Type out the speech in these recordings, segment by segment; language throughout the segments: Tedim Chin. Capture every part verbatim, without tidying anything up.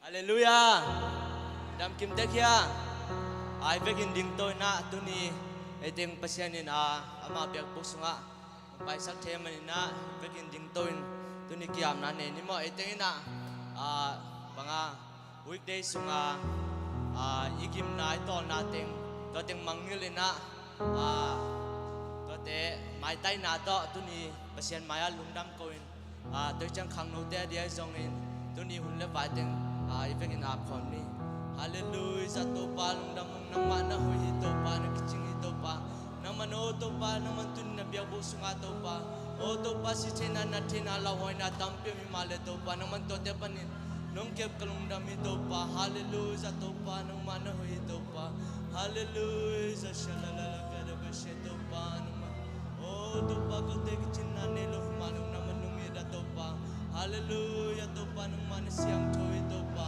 Halleluiah. Damkim tek hia? Ai vekin dingto inah tuni ei teng Pasian in a ama biakbuk sungah paisak thei maninah vekin dingto in tuni kiamna nei ni maw? Ei teng inah a banga weekday sunga a i gimna i tawlna teng tua teng mangngilh inah a tuate maitaina tawh tuni Pasian mai-ah lungdam ko in a tuiciang khangnote a dia zongin tuni hun le vai teng a i vekin ap khawm ni. Halleluiah. Topa lungdam ung, nangmah na hoih hi Topa, na kicing hi Topa. Nangman aw Topa, nangman tuni na biakbuk sungah Topa, aw Topa, sih theihna, nat theihna, lauhuaina tampi om hi mah le Topa, nangman tuate panin nong kep ka lungdam hi Topa. Halleluiah. Topa nangmah na hoih hi Topa. Halleluiah. Shalalala kadabashe Topa nangmah. Aw Topa, kote kicinna nei lo hi mah nong nangmah nong it a Topa. Halleluiah. Topa nangmah na siangtho hi Topa.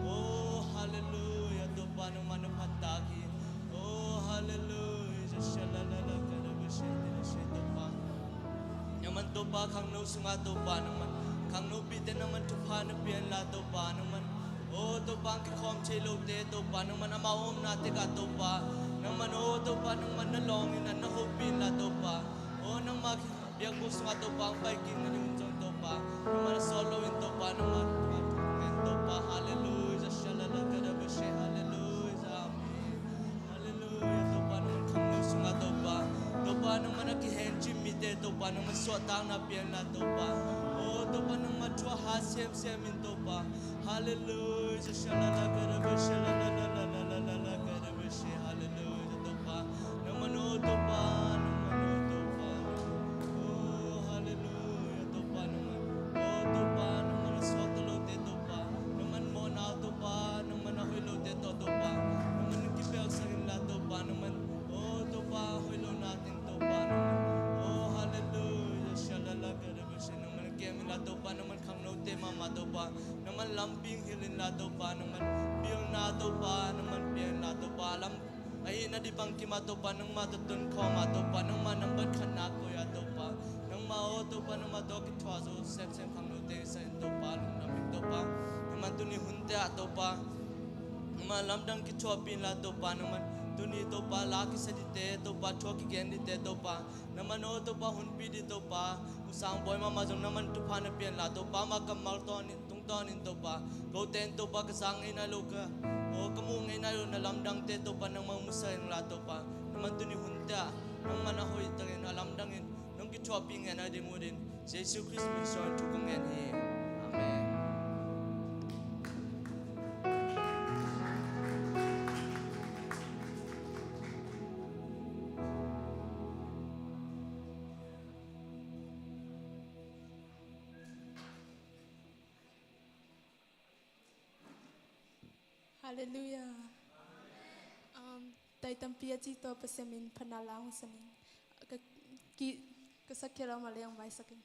Aw halleluiah. Topa nangmah na phattak hi. Aw halleluiah. Shalalala kadabashe Topa. Nangman Topa khangno sungah Topa nangman khangnopite nangman thupha na pia inla Topa nangman aw Topa ang kikhawm thei lote Topa nangman amau omna tekah Topa nangman aw Topa nangman na lawngin an na hopih inla Topa aw nangma biakbuk sungah Topa ang pai kik na ding zong Topa nangman a sawt loin Topa nangman Topa halleluiah. Shalalala kadabashe halleluiah. Amen. Halleluiah. Topa nangman khangno sungah Topa, Topa nangman a kihencim mite Topa nangman suahtakna pia inla Topa. Aw Topa nangman thu a hat semsem in Topa. Halleluiah. Shalalala kadabashe, shalalala kadabashe. Halleluiah. Topa nangman aw Topa, nangman aw Topa, aw halleluiah. Topa nangman aw Topa nangman a suakta lote Topa nangman mawhna aw Topa nangman a hoih lote tawh Topa nangman na kipelsak inla Topa nangman aw Topa hoih lona teng Topa nangman aw halleluiah. Shalalala kadabashe nangman a kem inla Topa nangman khangnote mahmah Topa nangman lampi hilh inla Topa nangman pilna Topa nangman pia inla Topa lam ahi na di bangkimah Topa nangmah tawh tonkhawmah Topa nangmah nambat khatna koih ah Topa nangmah aw Topa nangmah tawh kithuah zo semsem khangnote sa in Topa lungdam in Topa nangmah tuni hunte ah Topa nangmah lamdang kithuahpih inla Topa nangmah tuni Topa la kisa dite Topa thu a kigen dite Topa nangmah aw Topa hunpih di Topa usang bawi mahmah zong nangmah thupha na pia inla Topa amah kammal tawnin tungtawnin Topa kote in Topa ka sang ngei nai lo ka aw ka muh ngei nai lo na lamdangte Topa nangmah musa inla Topa nangmah tuni hunte ah nangmah na hoih takin a lamdangin nong kithuahpih ngen a ding uh din Jesu Khrist min suangin thu ka ngen hi. Amen. Halleluiah. Um, tai tampi a ci tawh Pasian min phatna la hong sa ning. Ka, ki, ka sakkhia lo mah leng maisak in.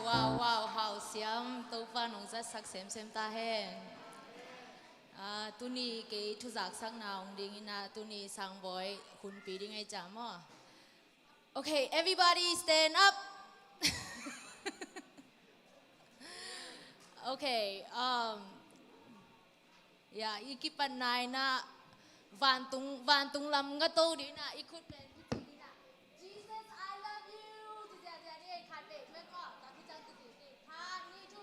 Wow, wow, hau siam, Topa nong zatsak semsem ta hen. Ah, tuni kei thuzaksakna hong dingin ah, tuni Sangbawi hunpi ding ei ca maw. Okay, everybody stand up. Okay, um, ya, i kipan nai na vantung, vantung lam nga to ding na, i khut pen i khut ding na. Jesus, I love you. Ci ziahziah ding, khat vei, meng aw, ka kicang tu ding ding. Tha, ni, thu.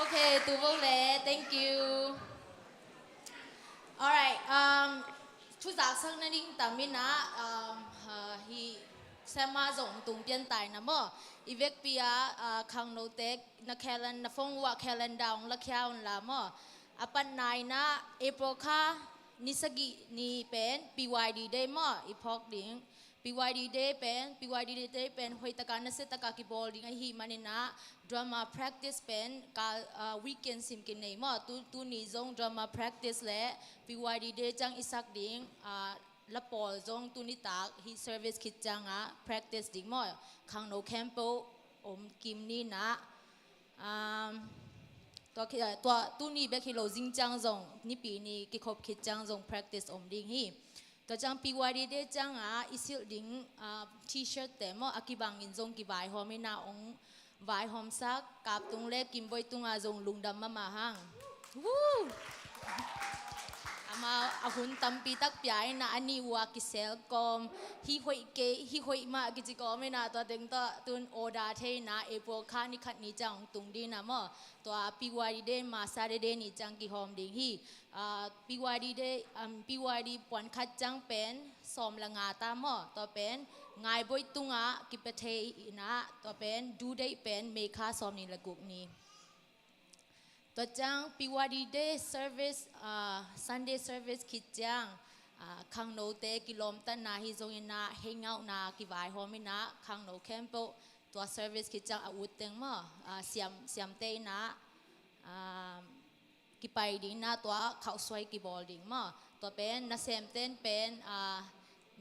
Okay, tu vo le, thank you. Alright, um, thuzaksak nading tam in ah, um, uh, hi sema zong tung pian tai na maw. I vekpi ah, uh, khangnote na calen-, na phone uah calendar hong lakhia un la maw. A patna in ah April kha ni sagih ni pen P Y D day maw, i phawk ding. P Y D day pen, P Y D day pen hoih taka nasia taka kibawl ding ahih manin ah, drama practice pen ka, ah, weekend sim kinei maw. Tu, tuni zong drama practice le P Y D day ciang i sak ding, ah, la pawl zong tuni tak hih service khit ciang ah practice ding maw. Khangno khempeuh om kim ni na. Um, tua khi-, tua tuni bek hi lo, zing ciang zong, nipi ni kikhop khit ciang zong practice om ding hi. Tua ciang P Y D day ciang ah i silh ding, ah, T-shirt te maw, a kibangin zong kivaihawm in ah hong vaihawmsak, Kap Tung le Kim Bawi Tung ah zong lungdam mahmah hang. Woo! Amau a hun tampi tak pia in ah, a nih uh a kisel kawm, hih hoih kei, hih hoih mah kici kawm in ah, tua teng tawh tun order thei in ah, April kha ni khat ni ciang hong tung ding na maw. Tua P Y D day mah Saturday ni ciang kihawm ding hi. Ah, P Y D day, um, P Y D puan khat ciang pen sawm le nga ta maw. Tua pen Ngai Bawi Tung ah kipia thei in ah, tua pen due date pen May kha sawm ni le guk ni. Tua ciang P Y D day service, ah, Sunday service khit ciang, ah, khangnote kilawmtatna hi zongin ah, hangout na kivaihawm in ah, khangno khempeuh tua service khit ciang a ut teng maw, ah, siam, siamte in ah, ah, kipai ding na, tua khauhsuai kibawl ding maw. Tua pen nasemten pen, ah,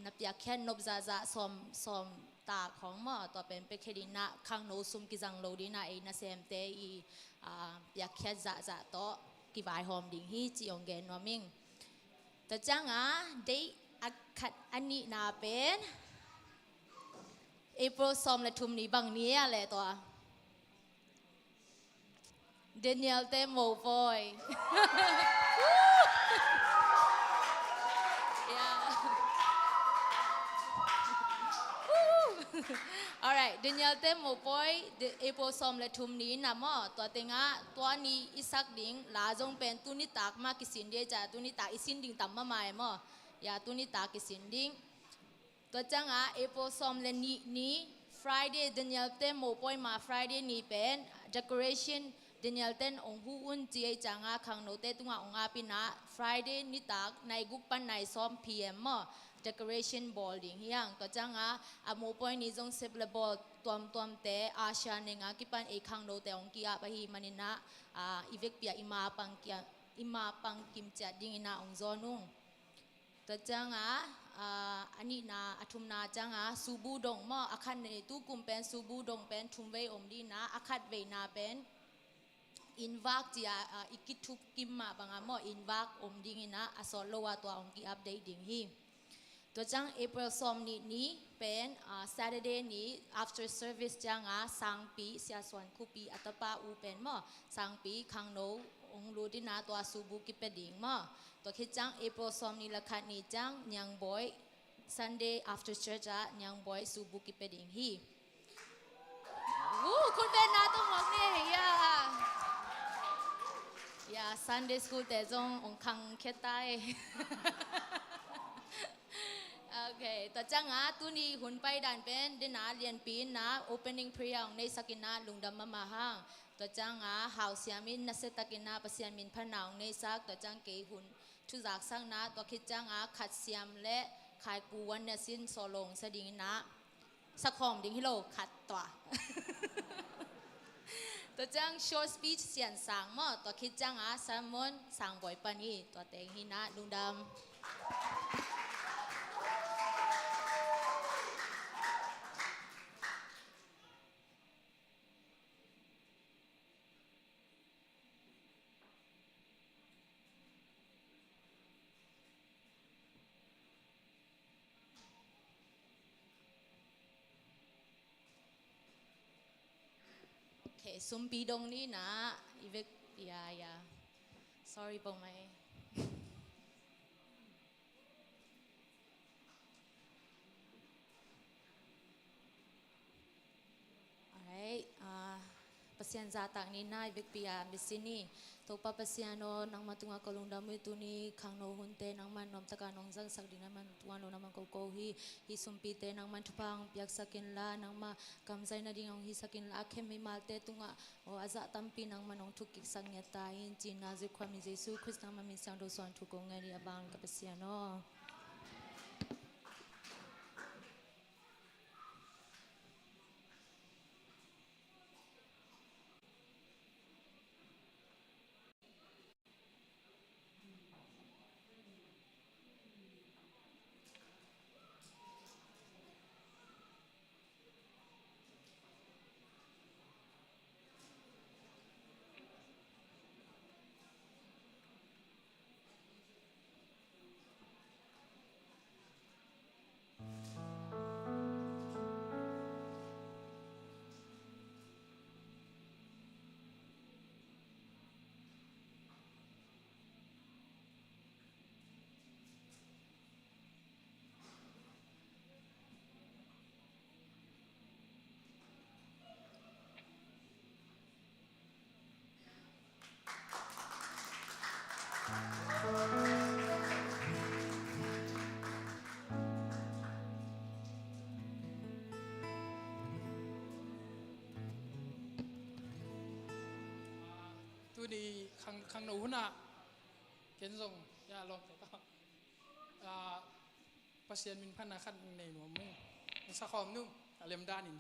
na piakkhiat nop zahzah sawm, sawm tak hong maw, tua pen piakkhiat ding na, khangno sum kizang lo ding na, ei nasemte i, ah, piakkhiat zahzah tawh kivaihawm ding hi ci hong gen nuam ing. Tua ciang ah date a khat a nihna pen April sawm le thum ni, bang ni a le tua? Daniel te mopawi. Yeah. Alright, Daniel te mopawi, De-, April sawm le thum ni na maw, tua teng ah, tua ni i sak ding la zong pen tuni tak mah kisin ding ei ca, tuni tak i sin ding tam mahmah ei maw. Ya, tuni tak i sin ding. Tua ciang ah April sawm le nih ni, Friday, Daniel te mopawi mah Friday ni pen decoration, Daniel ten hong huh un ci ei ciang ah, khangnote tungah hong ap in ah, Friday nitak nai guk pan nai sawm P M maw, decoration bawl ding hi hang. Tua ciang ah a mopawi ni zong sep le bawl tuamtuamte, Asia neng ah kipan ei khangnote hong ki-ap ahih manin ah, ah, i vekpi ah i ma pang kia-, i ma pang kim ciat ding in ah hong zawn ung. Tua ciang ah, ah, a nihna, a thumna ciang ah, subu dong maw, a khat ni, tu kum pen subu dong pen thum vei om ding in ah, a khat veina pen innvak ci a, ah, i kithup kim mah bang a maw, innvak om ding in ah, a sawt lo ah tua hong ki-ap ding hi. Tua ciang April sawm nih ni pen, ah, Saturday ni after service ciang ah, Sangpi, Sia Suan Khupi a tapa uh pen maw, Sangpi khangno hong lut in ah, tua subu kipia ding maw. Tua khit ciang April sawm nih le khat ni ciang Niangbawi, Sunday after church ah Niangbawi subu kipia ding hi. Woo, khut beng na tung mawk ni, ya. Ya, Sunday school te zong hong khang khia ta e. Okay, tua ciang ah tuni hun paidan pen, dena lianpi in ah opening prayer hong neisak in ah lungdam mahmah hang. Tua ciang ah hau siam in nasia tak in ah Pasian min phatna hong neisak, tua ciang kei hun thuzaksakna, tua khit ciang ah khat siam le khaiku wan na sin sawlong sa ding in ah, sakhawm ding hi lo, khat tua. Tua ciang short speech Sian Sang maw, tua khit ciang ah sermon Sangbawi pan hi, tua teng hi in ah lungdam. Hei, sumpi dong ni na, i vekpi a, ya. Sorry, pau mai. Alright, ah, Pasian zahtak ni na, i vekpi a misi ni. Topa Pasian aw, nangma tungah ka lungdam uh hi. Tuni khangno hunte nangman nuamtaka nong zangsak ding nangma tungah lungdam hong ko hi. Hih sumpite nangman thupha hong piaksak inla, nangma kamzaina ding hong hisak inla, a khem mimalte tungah aw, a zah tampi nangman hong thuk kiksak ngiat ta in, ci-in Nazareth khua mi Jesu Khrist nangma min siangtho suang thu kong ngen hi, a vanglian ka Pasian aw. Tuni khang, khangno hunah ken zong, ya, lawmte tawh, ah, Pasian min phatna khat nei nuam ung. Sa khawm nung, a lem danin.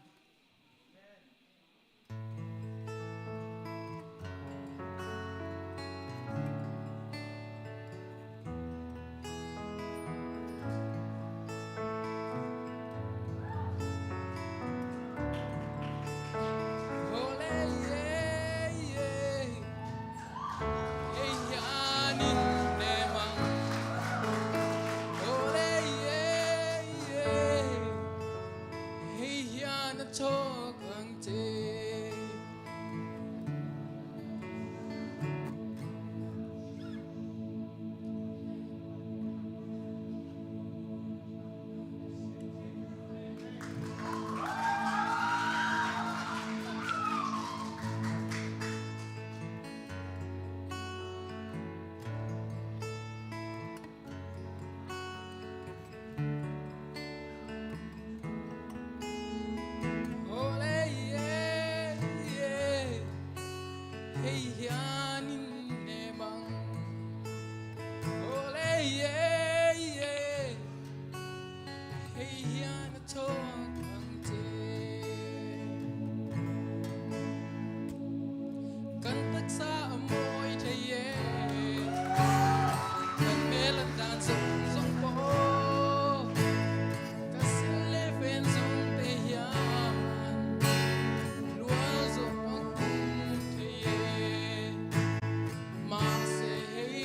Hei hian a thawk ang te. Kan taksa a mawi thei e. Kan mel a dan zong zong pawh ka sil le fen zong te hian lual zong ang kum thei e. Mahse hei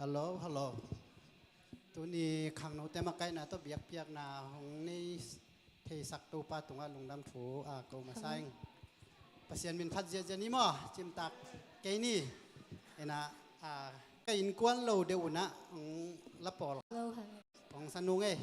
Hello, hello. Tuni khangnote makaihna tawh biakpiakna hong nei theisak Topa tungah lungdam thu a ko masa ing. Pasian min phat ziahziah ni maw, cimtak kei ni. Ina, a, ka innkuan lo deuh unah hong la pawl. Hello, hello. Hong sa nung ei.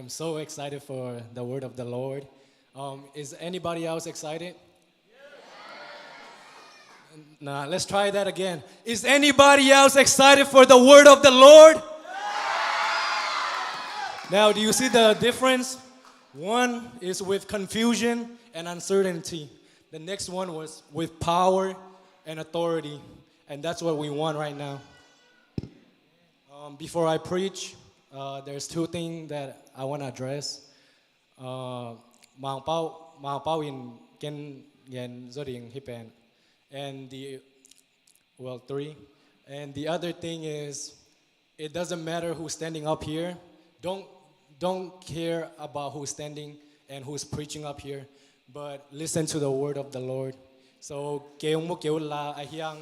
I'm so excited for the word of the Lord. Um, is anybody else excited? Nah, let's try that again. Is anybody else excited for the word of the Lord? Now, do you see the difference? One is with confusion and uncertainty. The next one was with power and authority. And that's what we want right now. Um, before I preach, uh, there's two things that I want to address. Uh, Mangpau, Mangpau in ken yen zoding hipen. And the, well, three. And the other thing is, it doesn't matter who's standing up here. Don't, don't care about who's standing and who's preaching up here, but listen to the word of the Lord. So, keu mu keu la ahiang,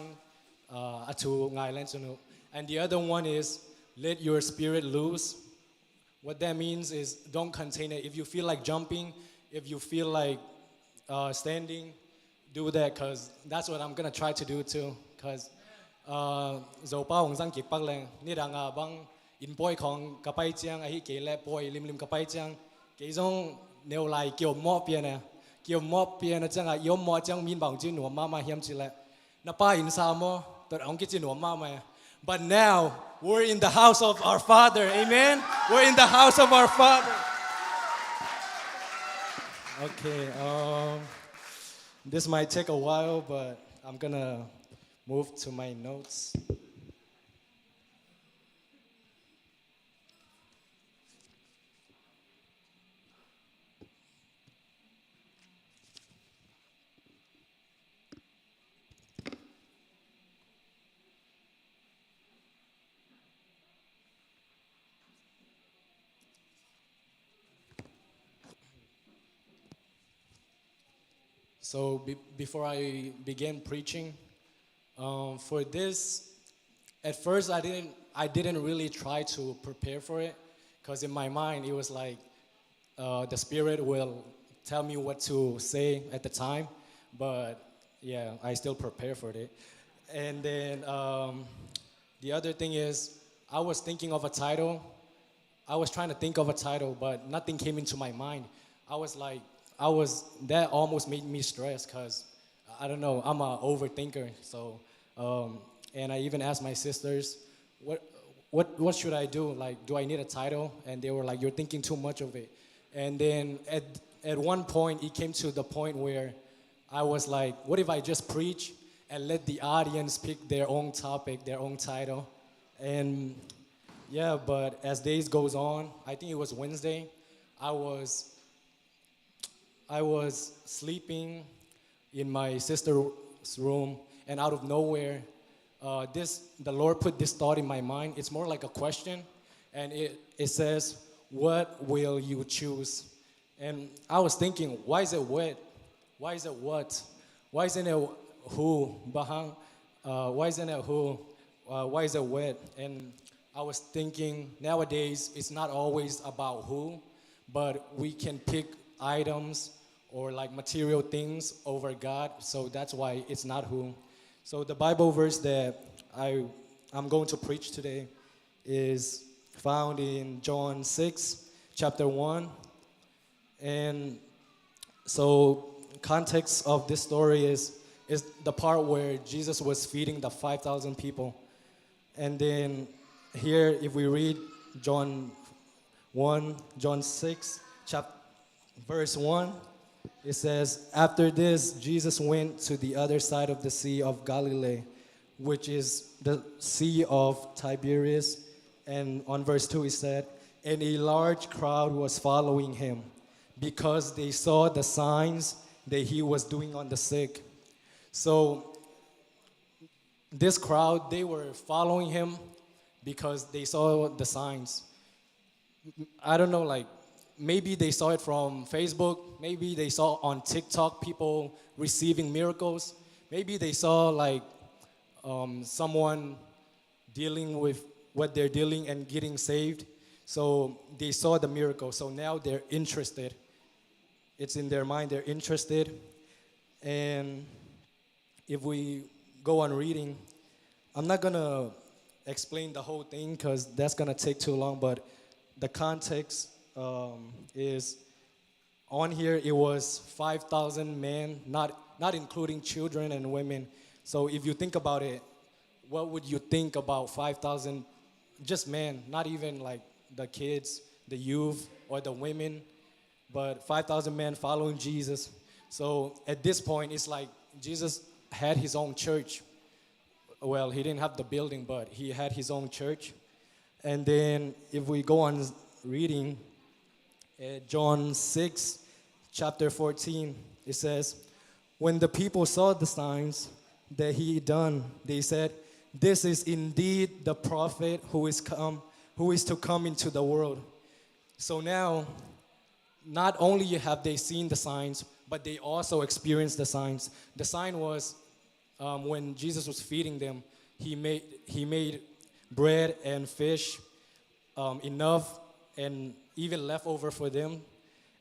uh, atu ngai len sunu. And the other one is, let your spirit loose. What that means is, don't contain it. If you feel like jumping, if you feel like, uh, standing, do that, because that's what I'm gonna try to do too. Because, uh, Zopau hong zang kik pak leng, nidang a bang, inn pawi khawng ka pai ciang, ahi kei leh pawi limlim ka pai ciang, kei zong neu lai kiom mawh pian a, kiom mawh pian a ciang a, i om mawh ciang min bang ci nuam mahmah hiam ci leh, na pa inn sa maw, tua hong kici nuam mahmah. But now, we're in the house of our Father. Amen? We're in the house of our Father. Okay, um, this might take a while, but I'm gonna move to my notes. So be- before I begin preaching, um, for this, at first I didn't I didn't really try to prepare for it, because in my mind it was like, uh, the Spirit will tell me what to say at the time. But yeah, I still prepare for it. And then, um, the other thing is, I was thinking of a title. I was trying to think of a title, but nothing came into my mind. I was like, I was, that almost made me stressed because, I don't know, I'm an overthinker. So, um, and I even asked my sisters, what, what, what should I do? Like, do I need a title? And they were like, you're thinking too much of it. And then at, at one point, it came to the point where I was like, what if I just preach and let the audience pick their own topic, their own title? And yeah, but as days goes on, I think it was Wednesday, I was I was sleeping in my sister's room, and out of nowhere, uh, this the Lord put this thought in my mind. It's more like a question, and it, it says, "What will you choose?" And I was thinking, "Why is it what? Why is it what? Why isn't it who?" Bahang, uh, why isn't it who? Uh, why is it what? And I was thinking, nowadays it's not always about who, but we can pick items or, like, material things over God. So that's why it's not who. So the Bible verse that I, I'm going to preach today is found in John six, chapter one. And so context of this story is, is the part where Jesus was feeding the five thousand people. And then here, if we read John one, John six, chap-, verse one, it says, "After this, Jesus went to the other side of the Sea of Galilee, which is the Sea of Tiberias." And on verse two, it said, "And a large crowd was following him, because they saw the signs that he was doing on the sick." So this crowd, they were following him because they saw the signs. I don't know, like, maybe they saw it from Facebook, maybe they saw on TikTok people receiving miracles, maybe they saw, like, um, someone dealing with what they're dealing and getting saved. So they saw the miracle. So now they're interested. It's in their mind, they're interested. And if we go on reading, I'm not gonna explain the whole thing 'cause that's gonna take too long, but the context um, is on here, it was five thousand men, not, not including children and women. So if you think about it, what would you think about five thousand just men, not even like the kids, the youth, or the women, but five thousand men following Jesus? So at this point, it's like Jesus had his own church. Well, he didn't have the building, but he had his own church. And then if we go on reading, uh, John six, chapter fourteen, it says, "When the people saw the signs that he done, they said, 'This is indeed the prophet who is come, who is to come into the world.'" So now, not only have they seen the signs, but they also experienced the signs. The sign was, um, when Jesus was feeding them, he made, he made bread and fish, um, enough and even left over for them.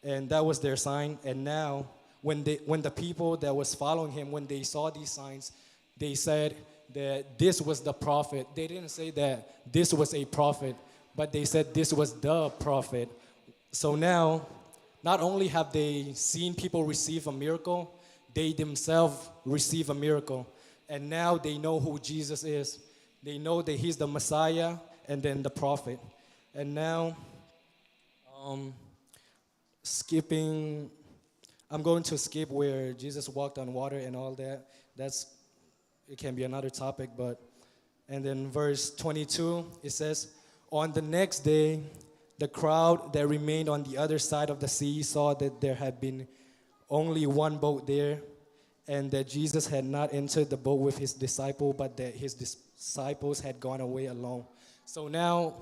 And that was their sign. And now, when they, when the people that was following him, when they saw these signs, they said that this was the prophet. They didn't say that this was a prophet, but they said this was the prophet. So now, not only have they seen people receive a miracle, they themselves receive a miracle. And now they know who Jesus is. They know that he's the Messiah and then the prophet. And now, um, skipping, I'm going to skip where Jesus walked on water and all that. That's, it can be another topic, but, and then verse twenty-two, it says, "On the next day, the crowd that remained on the other side of the sea saw that there had been only one boat there, and that Jesus had not entered the boat with his disciple, but that his dis-, disciples had gone away alone." So now,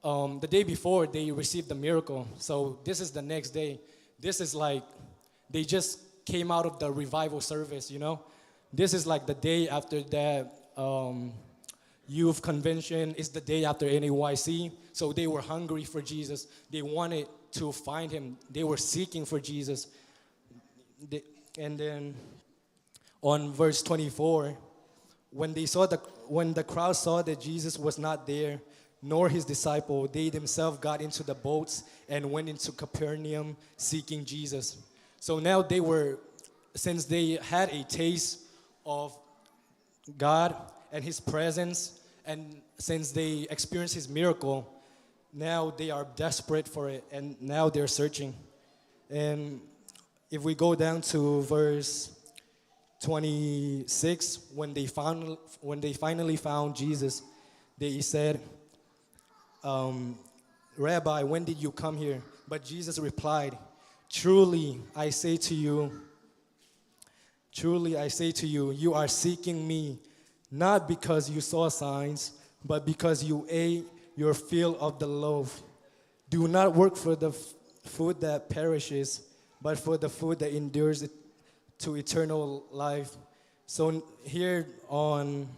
um, the day before, they received the miracle. So this is the next day. This is like they just came out of the revival service, you know? This is like the day after that, um, youth convention. It's the day after N A Y C. So they were hungry for Jesus. They wanted to find him. They were seeking for Jesus. They, and then on verse twenty-four, when they saw the, when the crowd saw that Jesus was not there, nor his disciple, they themselves got into the boats and went into Capernaum seeking Jesus. So now they were, since they had a taste of God and his presence, and since they experienced his miracle, now they are desperate for it, and now they're searching. And if we go down to verse twenty-six, when they found, when they finally found Jesus, they said, um, "Rabbi, when did you come here?" But Jesus replied, "Truly, I say to you, truly, I say to you, you are seeking me, not because you saw signs, but because you ate your fill of the loaf. Do not work for the f-, food that perishes, but for the food that endures it to eternal life." So here on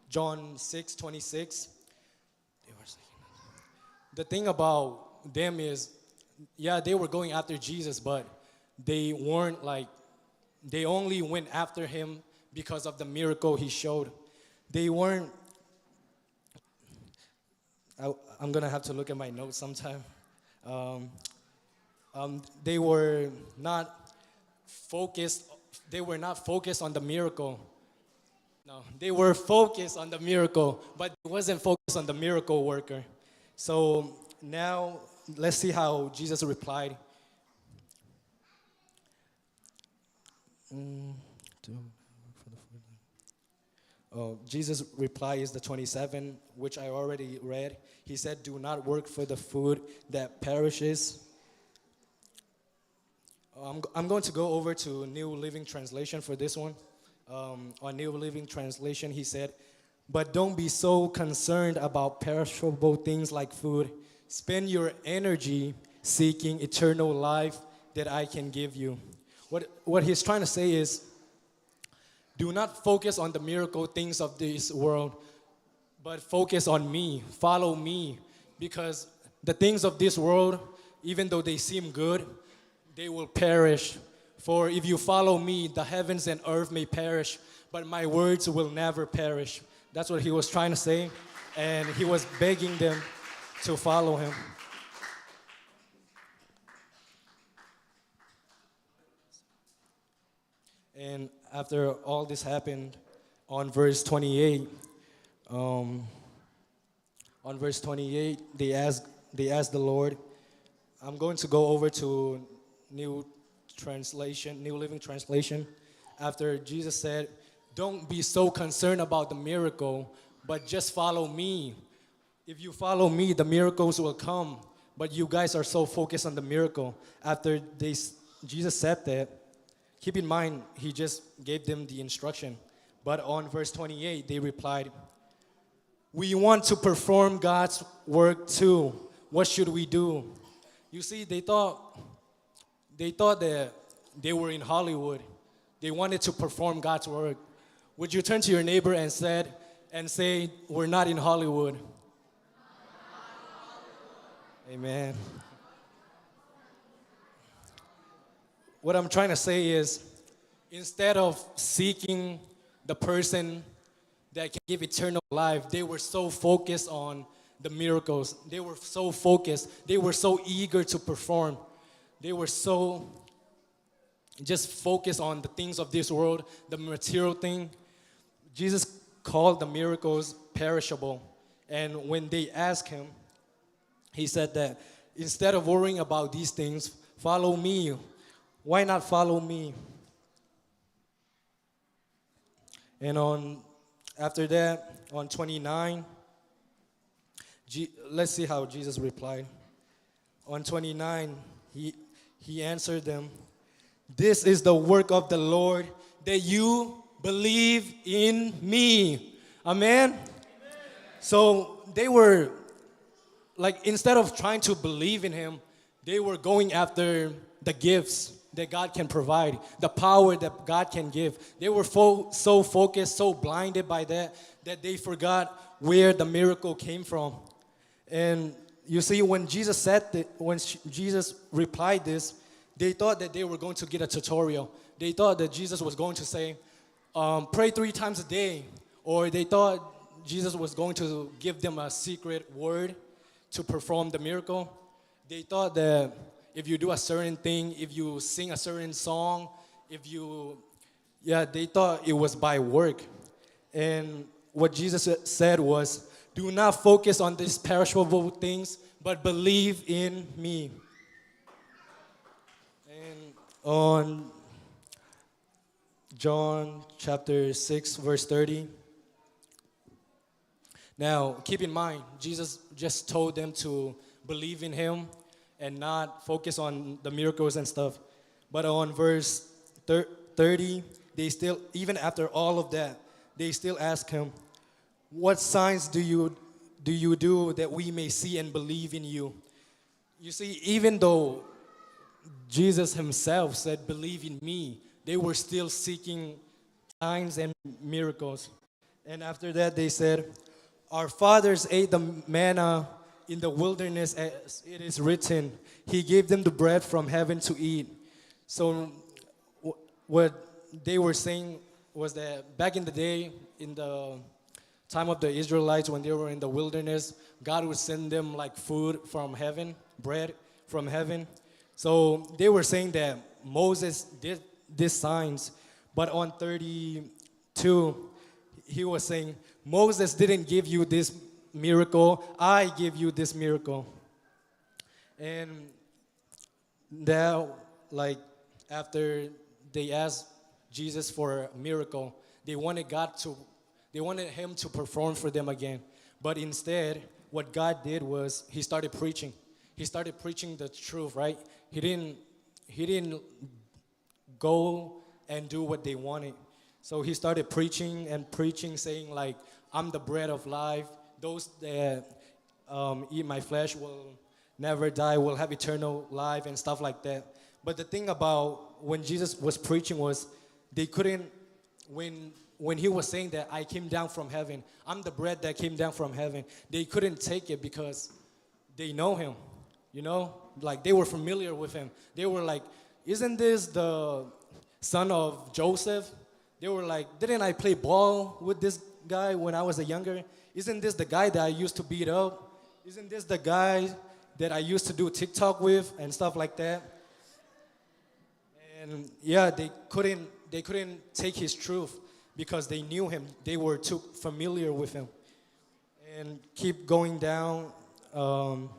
John six twenty-six, they were seeking. The thing about them is, yeah, they were going after Jesus, but they weren't like, they only went after him because of the miracle he showed. They weren't, I, I'm gonna have to look at my notes sometime. Um, um, they were not focused, they were not focused on the miracle. No, they were focused on the miracle, but they wasn't focused on the miracle worker. So now let's see how Jesus replied. Mm, to, for the food. Oh, Jesus' reply is the twenty-seven, which I already read. He said, "Do not work for the food that perishes." I'm, I'm going to go over to New Living Translation for this one. Um, on New Living Translation, he said, "But don't be so concerned about perishable things like food. Spend your energy seeking eternal life that I can give you." What, what he's trying to say is, do not focus on the miracle things of this world, but focus on me. Follow me. Because the things of this world, even though they seem good, they will perish. For if you follow me, the heavens and earth may perish, but my words will never perish. That's what he was trying to say. And he was begging them to follow him. And after all this happened, on verse twenty-eight, um, on verse twenty-eight, they asked, they asked the Lord. I'm going to go over to New Translation, New Living Translation. After Jesus said, "Don't be so concerned about the miracle, but just follow me. If you follow me, the miracles will come. But you guys are so focused on the miracle." After they, s- Jesus said that, keep in mind, he just gave them the instruction. But on verse twenty-eight, they replied, "We want to perform God's work too. What should we do?" You see, they thought they thought that they were in Hollywood. They wanted to perform God's work. Would you turn to your neighbor and said and say, "We're not in Hollywood"? Amen. What I'm trying to say is, instead of seeking the person that can give eternal life, they were so focused on the miracles. They were so focused. They were so eager to perform. They were so just focused on the things of this world, the material thing. Jesus called the miracles perishable. And when they asked him, he said that, "Instead of worrying about these things, follow me." Why not follow me? And on after that, on twenty-nine, Je- let's see how Jesus replied. On twenty-nine, he, he answered them, "This is the work of the Lord, that you believe in me." Amen? So they were, like, instead of trying to believe in him, they were going after the gifts that God can provide, the power that God can give. They were fo- so focused, so blinded by that, that they forgot where the miracle came from. And you see, when Jesus said that, when sh- Jesus replied this, they thought that they were going to get a tutorial. They thought that Jesus was going to say, um, "Pray three times a day," or they thought Jesus was going to give them a secret word to perform the miracle. They thought that if you do a certain thing, if you sing a certain song, if you, yeah, they thought it was by work. And what Jesus said was, "Do not focus on these perishable things, but believe in me." And on John chapter six, verse thirty. Now, keep in mind, Jesus just told them to believe in him and not focus on the miracles and stuff. But on verse thir- thirty, they still, even after all of that, they still ask him, "What signs do you, do you do that we may see and believe in you?" You see, even though Jesus himself said, "Believe in me," they were still seeking signs and miracles. And after that, they said, "Our fathers ate the manna in the wilderness, as it is written, 'He gave them the bread from heaven to eat.'" So, wh- what they were saying was that back in the day, in the time of the Israelites, when they were in the wilderness, God would send them, like, food from heaven, bread from heaven. So they were saying that Moses did these signs, but on thirty-two, he was saying, "Moses didn't give you this miracle. I give you this miracle." And now, like, after they asked Jesus for a miracle, they wanted God to, they wanted him to perform for them again. But instead, what God did was he started preaching. He started preaching the truth, right? He didn't, he didn't go and do what they wanted. So he started preaching and preaching, saying, like, "I'm the bread of life. Those that, um, eat my flesh will never die, will have eternal life," and stuff like that. But the thing about when Jesus was preaching was they couldn't, when, when he was saying that, "I came down from heaven, I'm the bread that came down from heaven," they couldn't take it because they know him, you know? Like, they were familiar with him. They were like, "Isn't this the son of Joseph?" They were like, "Didn't I play ball with this guy when I was a younger? Isn't this the guy that I used to beat up? Isn't this the guy that I used to do TikTok with?" and stuff like that. And yeah, they couldn't they couldn't take his truth because they knew him. They were too familiar with him. And keep going down. Um,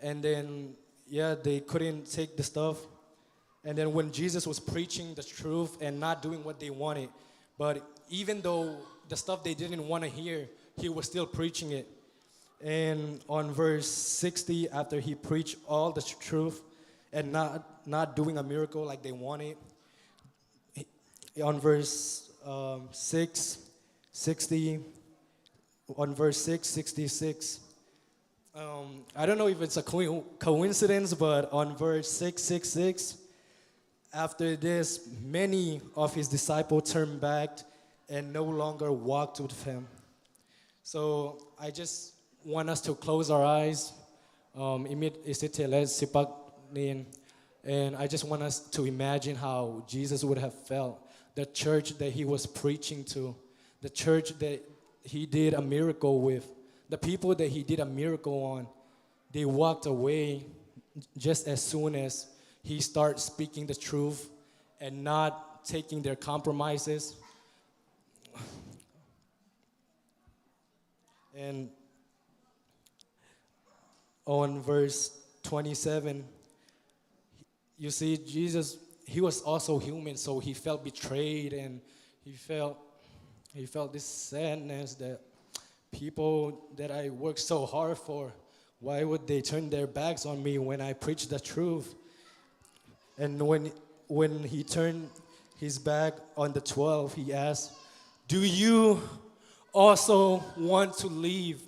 and then, yeah, they couldn't take the stuff. And then when Jesus was preaching the truth and not doing what they wanted, but even though the stuff they didn't want to hear, he was still preaching it. And on verse sixty, after he preached all the tr- truth and not, not doing a miracle like they wanted, he- on verse um, six, sixty, on verse six, sixty-six, um, I don't know if it's a co- coincidence, but on verse six six six, after this, many of his disciples turned back and no longer walked with him. So I just want us to close our eyes. Um, i mit i sit theih leh sipak ning. And I just want us to imagine how Jesus would have felt. The church that he was preaching to, the church that he did a miracle with, the people that he did a miracle on, they walked away just as soon as he started speaking the truth and not taking their compromises. And on verse twenty-seven, you see, Jesus, he was also human, so he felt betrayed, and he felt, he felt this sadness that people that I worked so hard for, why would they turn their backs on me when I preach the truth? And when, when he turned his back on the twelve, he asked, "Do you also want to leave?"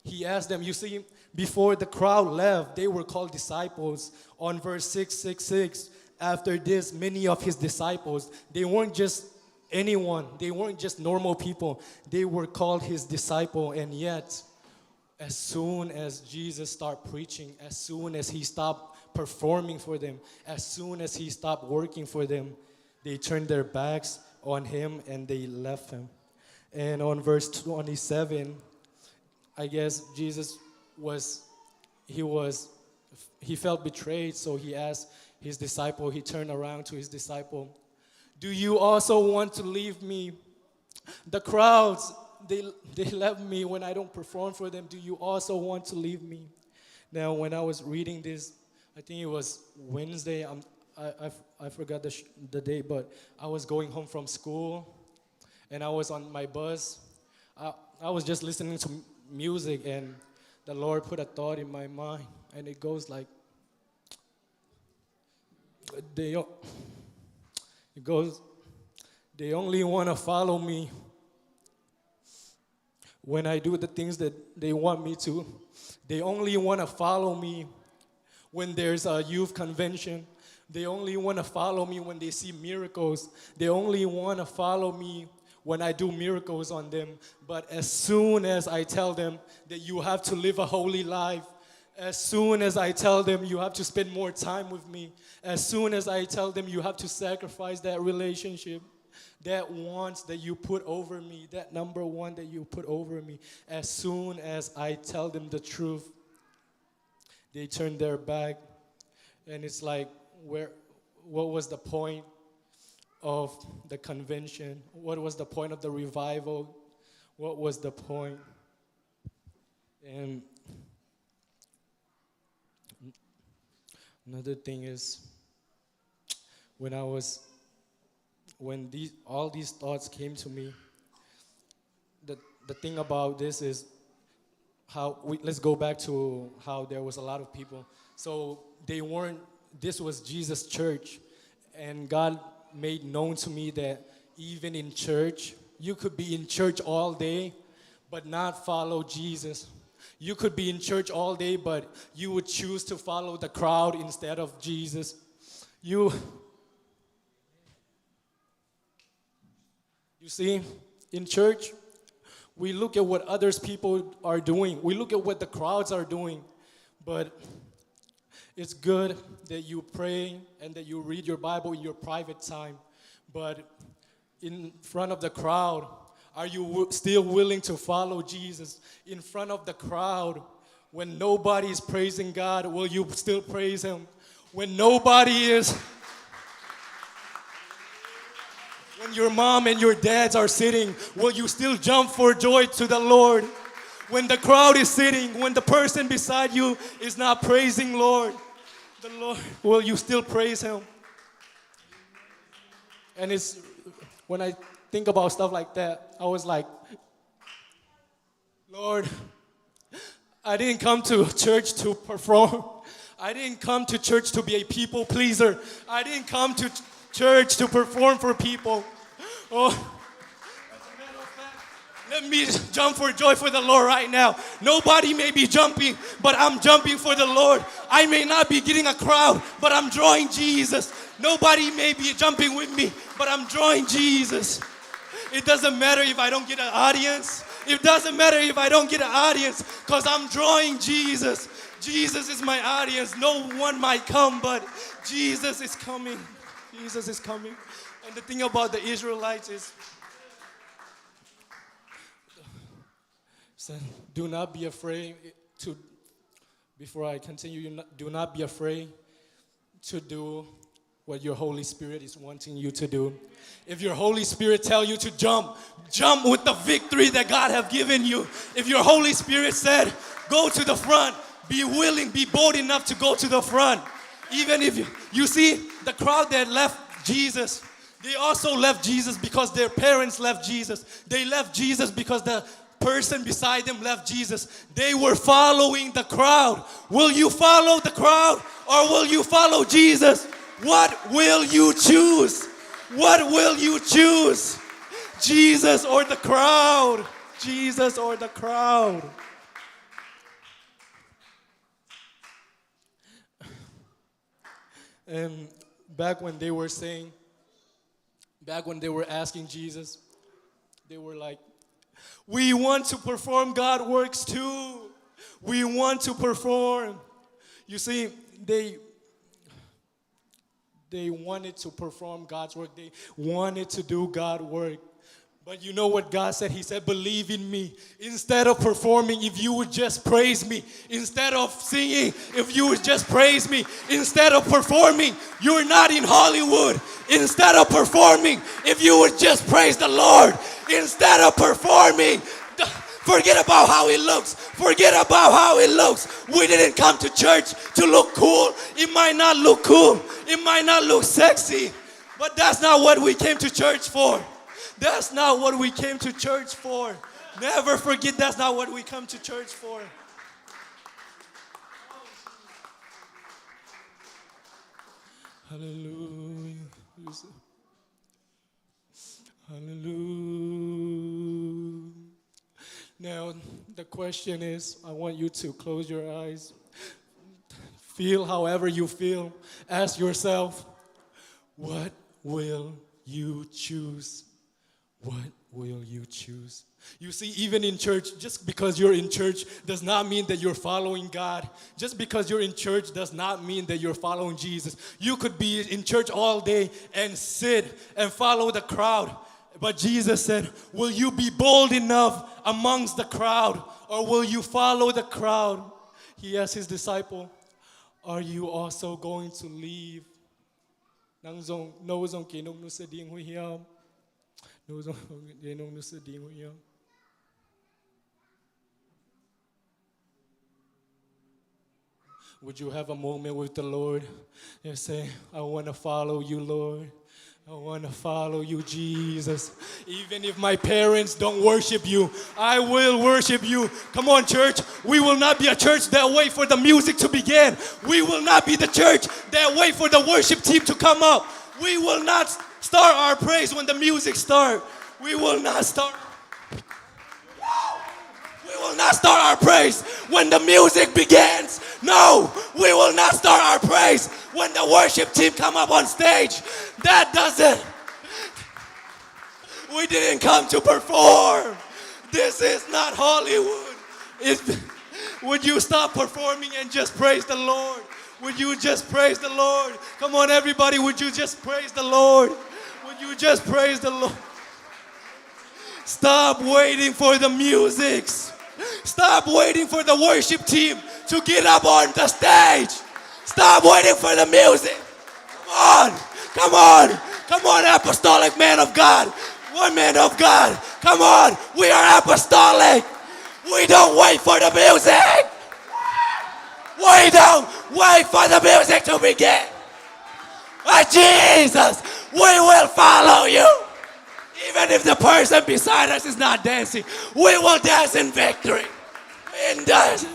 He asked them. You see, before the crowd left, they were called disciples. On verse six six six, after this, many of his disciples, they weren't just anyone, they weren't just normal people. They were called his disciple. And yet, as soon as Jesus stopped preaching, as soon as he stopped performing for them, as soon as he stopped working for them, they turned their backs on him and they left him. And on verse twenty-seven, I guess Jesus was, he was, he felt betrayed, so he asked his disciple, he turned around to his disciple, "Do you also want to leave me? The crowds, they, they left me when I don't perform for them. Do you also want to leave me?" Now, when I was reading this, I think it was Wednesday. I'm, I, I, I forgot the, sh- the day, but I was going home from school, and I was on my bus. I, I was just listening to m- music, and the Lord put a thought in my mind, and it goes like, they, o- it goes, "They only want to follow me when I do the things that they want me to. They only want to follow me when there's a youth convention. They only want to follow me when they see miracles. They only want to follow me when I do miracles on them. But as soon as I tell them that you have to live a holy life, as soon as I tell them you have to spend more time with me, as soon as I tell them you have to sacrifice that relationship, that want that you put over me, that number one that you put over me, as soon as I tell them the truth, they turn their back." And it's like, where, what was the point of the convention? What was the point of the revival? What was the point? And another thing is, when I was, when these, all these thoughts came to me, the, the thing about this is how we, let's go back to how there was a lot of people. So they weren't, this was Jesus' church. And God made known to me that even in church, you could be in church all day, but not follow Jesus. You could be in church all day, but you would choose to follow the crowd instead of Jesus. You, you see, in church, we look at what others people are doing. We look at what the crowds are doing. But it's good that you pray and that you read your Bible in your private time. But in front of the crowd, are you w- still willing to follow Jesus? In front of the crowd, when nobody is praising God, will you still praise Him? When nobody is, Your mom and your dads are sitting, will you still jump for joy to the Lord? When the crowd is sitting, when the person beside you is not praising Lord, the Lord, will you still praise Him? And it's when I think about stuff like that, I was like, Lord, I didn't come to church to perform. I didn't come to church to be a people pleaser. I didn't come to ch- church to perform for people. Oh, let me jump for joy for the Lord right now. Nobody may be jumping, but I'm jumping for the Lord. I may not be getting a crowd, but I'm drawing Jesus. Nobody may be jumping with me, but I'm drawing Jesus. It doesn't matter if I don't get an audience. It doesn't matter if I don't get an audience, because I'm drawing Jesus. Jesus is my audience. No one might come, but Jesus is coming. Jesus is coming. And the thing about the Israelites is, so do not be afraid to, before I continue, you not, do not be afraid to do what your Holy Spirit is wanting you to do. If your Holy Spirit tell you to jump, jump with the victory that God have given you. If your Holy Spirit said, go to the front, be willing, be bold enough to go to the front. Even if you, you see, the crowd that left Jesus, they also left Jesus because their parents left Jesus. They left Jesus because the person beside them left Jesus. They were following the crowd. Will you follow the crowd or will you follow Jesus? What will you choose? What will you choose? Jesus or the crowd? Jesus or the crowd? And back when they were saying, back when they were asking Jesus, they were like, we want to perform God works too. We want to perform. You see, they they wanted to perform God's work. They wanted to do God work. But you know what God said? He said, believe in me. Instead of performing, if you would just praise me. Instead of singing, if you would just praise me. Instead of performing, you're not in Hollywood. Instead of performing, if you would just praise the Lord. Instead of performing, forget about how it looks. Forget about how it looks. We didn't come to church to look cool. It might not look cool. It might not look sexy. But that's not what we came to church for. That's not what we came to church for. Never forget that's not what we come to church for. Hallelujah. Hallelujah. Now, the question is, I want you to close your eyes. Feel however you feel. Ask yourself, what will you choose? What will you choose? You see, even in church, just because you're in church does not mean that you're following God. Just because you're in church does not mean that you're following Jesus. You could be in church all day and sit and follow the crowd. But Jesus said, will you be bold enough amongst the crowd, or will you follow the crowd? He asked his disciple, are you also going to leave? Nang zong, no zong kei nong nusia ding uh hiam? No zong kei nong nusia ding uh hiam? Would you have a moment with the Lord and say, I want to follow you, Lord? I want to follow you, Jesus. Even if my parents don't worship you, I will worship you. Come on, church. We will not be a church that wait for the music to begin. We will not be the church that wait for the worship team to come up. We will not start our praise when the music start. We will not start. We will not start our praise when the music begins. No, we will not start our praise when the worship team come up on stage. That doesn't. We didn't come to perform. This is not Hollywood. If, would you stop performing and just praise the Lord? Would you just praise the Lord? Come on, everybody, would you just praise the Lord? Would you just praise the Lord? Stop waiting for the music. Stop waiting for the worship team to get up on the stage. Stop waiting for the music. Come on. Come on. Come on, apostolic man of God, women of God. Come on, we are apostolic. We don't wait for the music. We don't wait for the music to begin. But Jesus, we will follow you. Even if the person beside us is not dancing, we will dance in victory. In dance.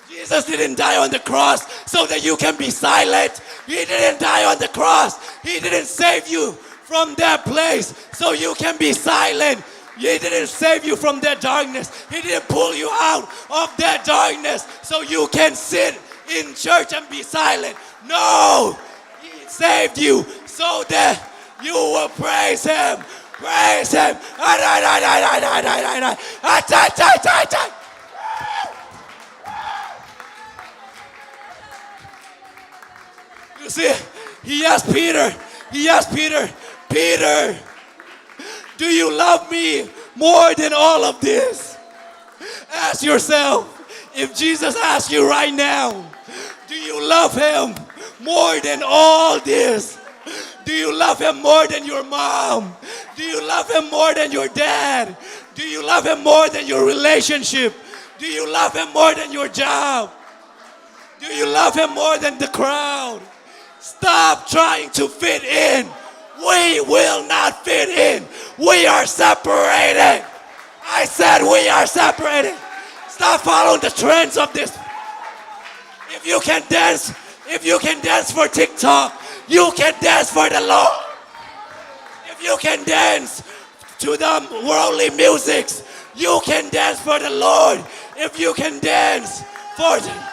Jesus didn't die on the cross so that you can be silent. He didn't die on the cross. He didn't save you from that place so you can be silent. He didn't save you from that darkness. He didn't pull you out of that darkness so you can sit in church and be silent. No! He saved you so that you will praise Him. Praise Him. You see, He asked Peter, He asked Peter, "Peter, do you love me more than all of this?" Ask yourself, if Jesus asks you right now, "Do you love Him more than all this? Do you love Him more than your mom? Do you love Him more than your dad? Do you love Him more than your relationship? Do you love Him more than your job? Do you love Him more than the crowd?" Stop trying to fit in. We will not fit in. We are separated. I said we are separated. Stop following the trends of this. If you can dance, if you can dance for TikTok, you can dance for the Lord. If you can dance to the worldly musics, you can dance for the Lord. If you can dance for the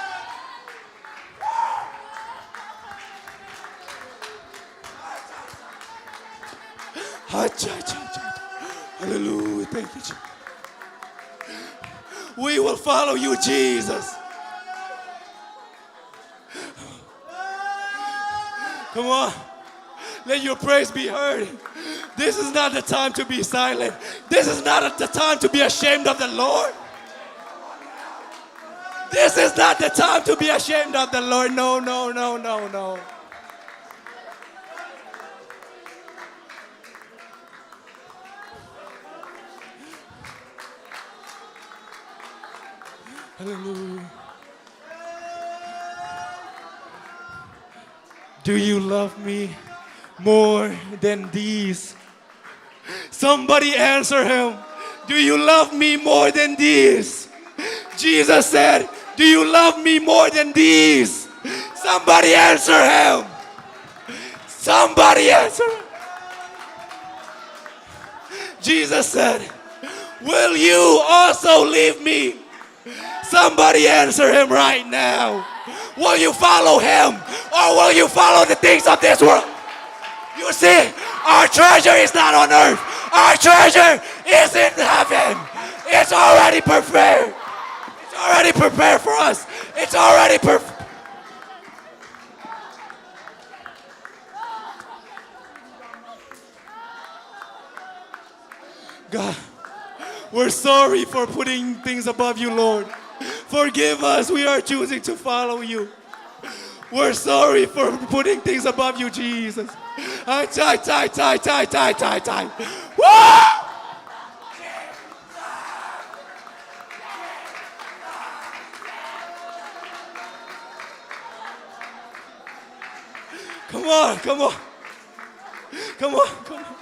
Hallelujah. Thank you, Jesus. We will follow you, Jesus. Come on. Let your praise be heard. This is not the time to be silent. This is not the time to be ashamed of the Lord. This is not the time to be ashamed of the Lord. No, no, no, no, no. Hallelujah. Do you love me more than these? Somebody answer him. Do you love me more than these? Jesus said, "Do you love me more than these?" Somebody answer him. Somebody answer him. Jesus said, "Will you also leave me?" Somebody answer him right now. Will you follow him, or will you follow the things of this world? You see, our treasure is not on earth. Our treasure is in heaven. It's already prepared. It's already prepared for us. It's already prepared. God, we're sorry for putting things above you, Lord. Forgive us. We are choosing to follow you. We're sorry for putting things above you, Jesus. Ai, tai, tai, tai. Woo! Come on, come on. Come on, come on.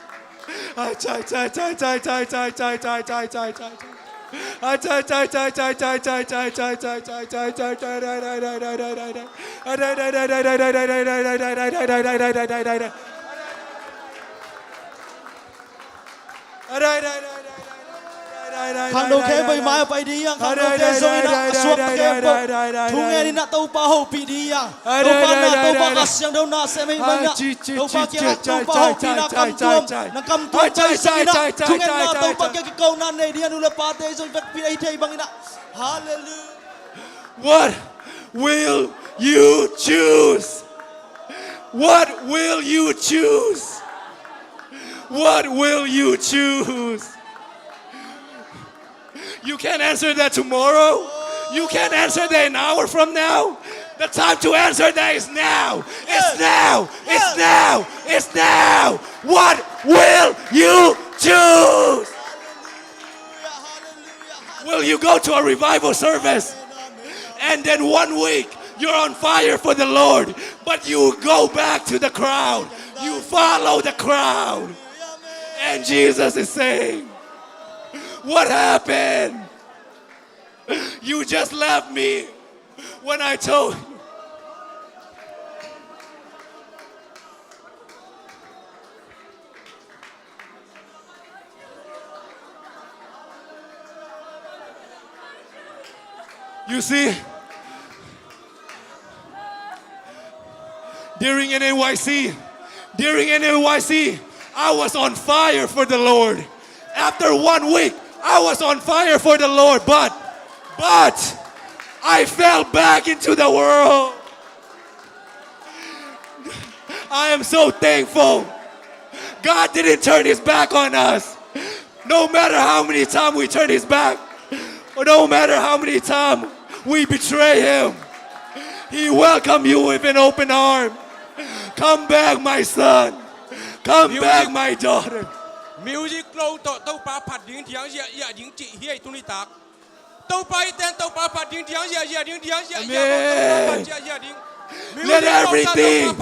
Ai, tai, tai, tai. Ai, tai, tai, tai. Khangnote pai mai pai ding a, khangnote zong in a, a suakta khempeuh thungen in a, Topa hopih ding a. Topa na, Topa Kha Siangtho na sem ahih manin a, Topa kiangah Topa hopihna kamtuam, na kamtuam pai zong in a, thungetna Topa kiang kikohna nei ding a, nu le pate zong vekpi a hi thei bangin a. Hallelujah. What will you choose? What will you choose? What will you choose? You can't answer that tomorrow. You can't answer that an hour from now. The time to answer that is now. It's now. It's now. It's now. What will you choose? Will you go to a revival service and then one week you're on fire for the Lord, but you go back to the crowd? You follow the crowd. And Jesus is saying, "What happened? You just left me when I told you." You see, during N A Y C, during N A Y C, I was on fire for the Lord. After one week, I was on fire for the Lord, but, but I fell back into the world. I am so thankful. God didn't turn his back on us. No matter how many times we turn his back, or no matter how many times we betray him, he welcome you with an open arm. Come back, my son. Come back, my daughter. Music close tawh Topa phat ding diang ziahziah ding cih hi ei tuni tak. Topa i ten Topa phat ding diang ziahziah ding diang ziahziah. Amen. Let everything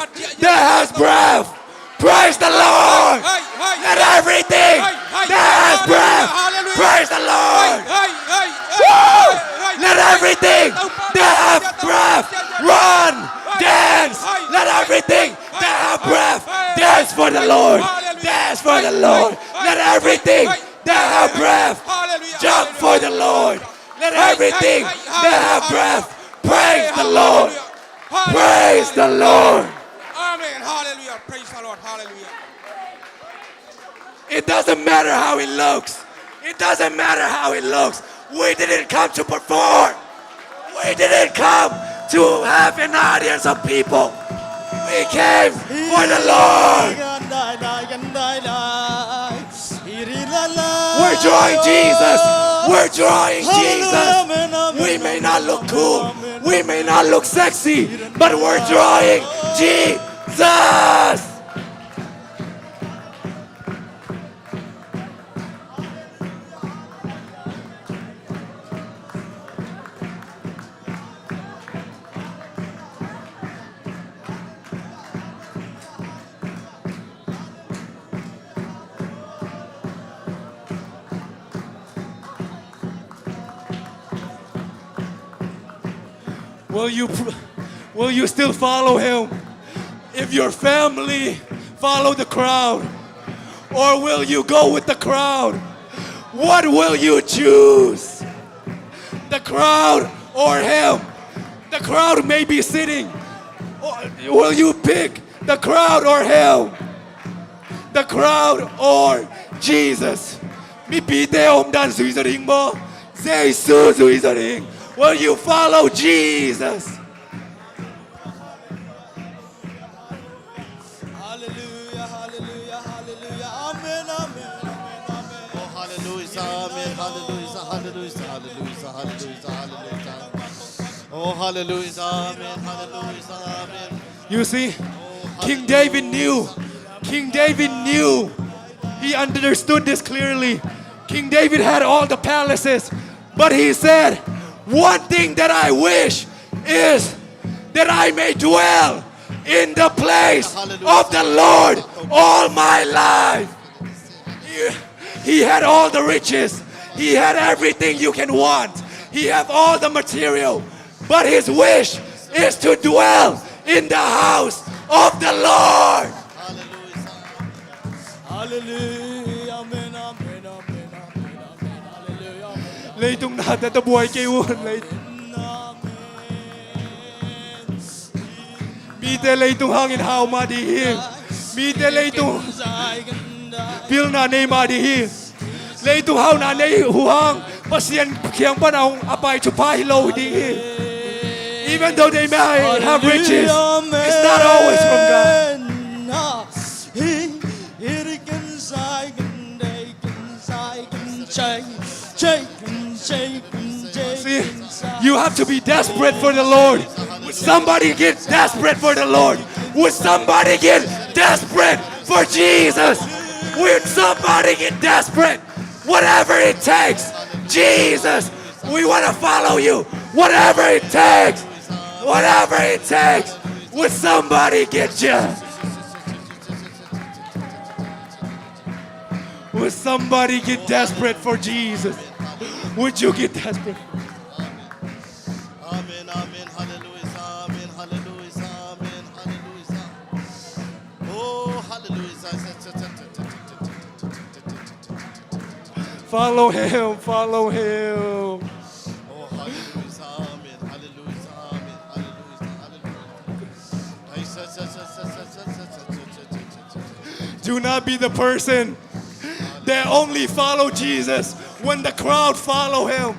that has breath praise the Lord. Let everything that has breath praise the Lord. Woo! Let everything that have breath run, dance. Let everything that have breath dance for the Lord. Dance for the Lord. Let everything that have breath jump for the Lord. Let everything that have breath praise the Lord. Praise the Lord. Amen. Hallelujah. Praise the Lord. Hallelujah. It doesn't matter how it looks. It doesn't matter how it looks. We didn't come to perform. We didn't come to have an audience of people. We came for the Lord. We're drawing Jesus. We're drawing Jesus. We may not look cool. We may not look sexy, but we're drawing Jesus. Will you, pr- will you still follow him? If your family follow the crowd, or will you go with the crowd? What will you choose? The crowd or him? The crowd may be sitting. Or will you pick the crowd or him? The crowd or Jesus? Mipite omdan zui zaw ding maw, Jesu zui zaw ding? Will you follow Jesus? Hallelujah, hallelujah, hallelujah. Amen, amen, amen, amen. Oh, hallelujah, amen, hallelujah, hallelujah, hallelujah, hallelujah, hallelujah. Oh, hallelujah, amen, hallelujah, amen. You see, King David knew. King David knew. He understood this clearly. King David had all the palaces, but he said, "One thing that I wish is that I may dwell in the place of the Lord all my life." He, he had all the riches. He had everything you can want. He have all the material. But his wish is to dwell in the house of the Lord. Hallelujah. Amen, amen, amen, amen, amen. Hallelujah. Amen. Leitung na tata buai kei un. Leitung. Mite leitung hangin hau mah ding hi. Mite leitung pilna nei mah ding hi. Leitung hauna nei uh hang Pasian kiang pan a hong a pai thupha hi lo ding hi. Even though they may have riches, it's not always from God. See, you have to be desperate for the Lord. Somebody get desperate for the Lord. Would somebody get desperate for Jesus? Would somebody get desperate? Whatever it takes, Jesus, we want to follow you. Whatever it takes, whatever it takes. Would somebody get desperate? Will somebody get desperate for Jesus? Would you get desperate? Amen, amen, hallelujah, amen, hallelujah, amen, hallelujah. Oh, hallelujah. Follow him, follow him. Oh, hallelujah, amen, hallelujah, amen, hallelujah, hallelujah. Do not be the person that only follow Jesus when the crowd follow him.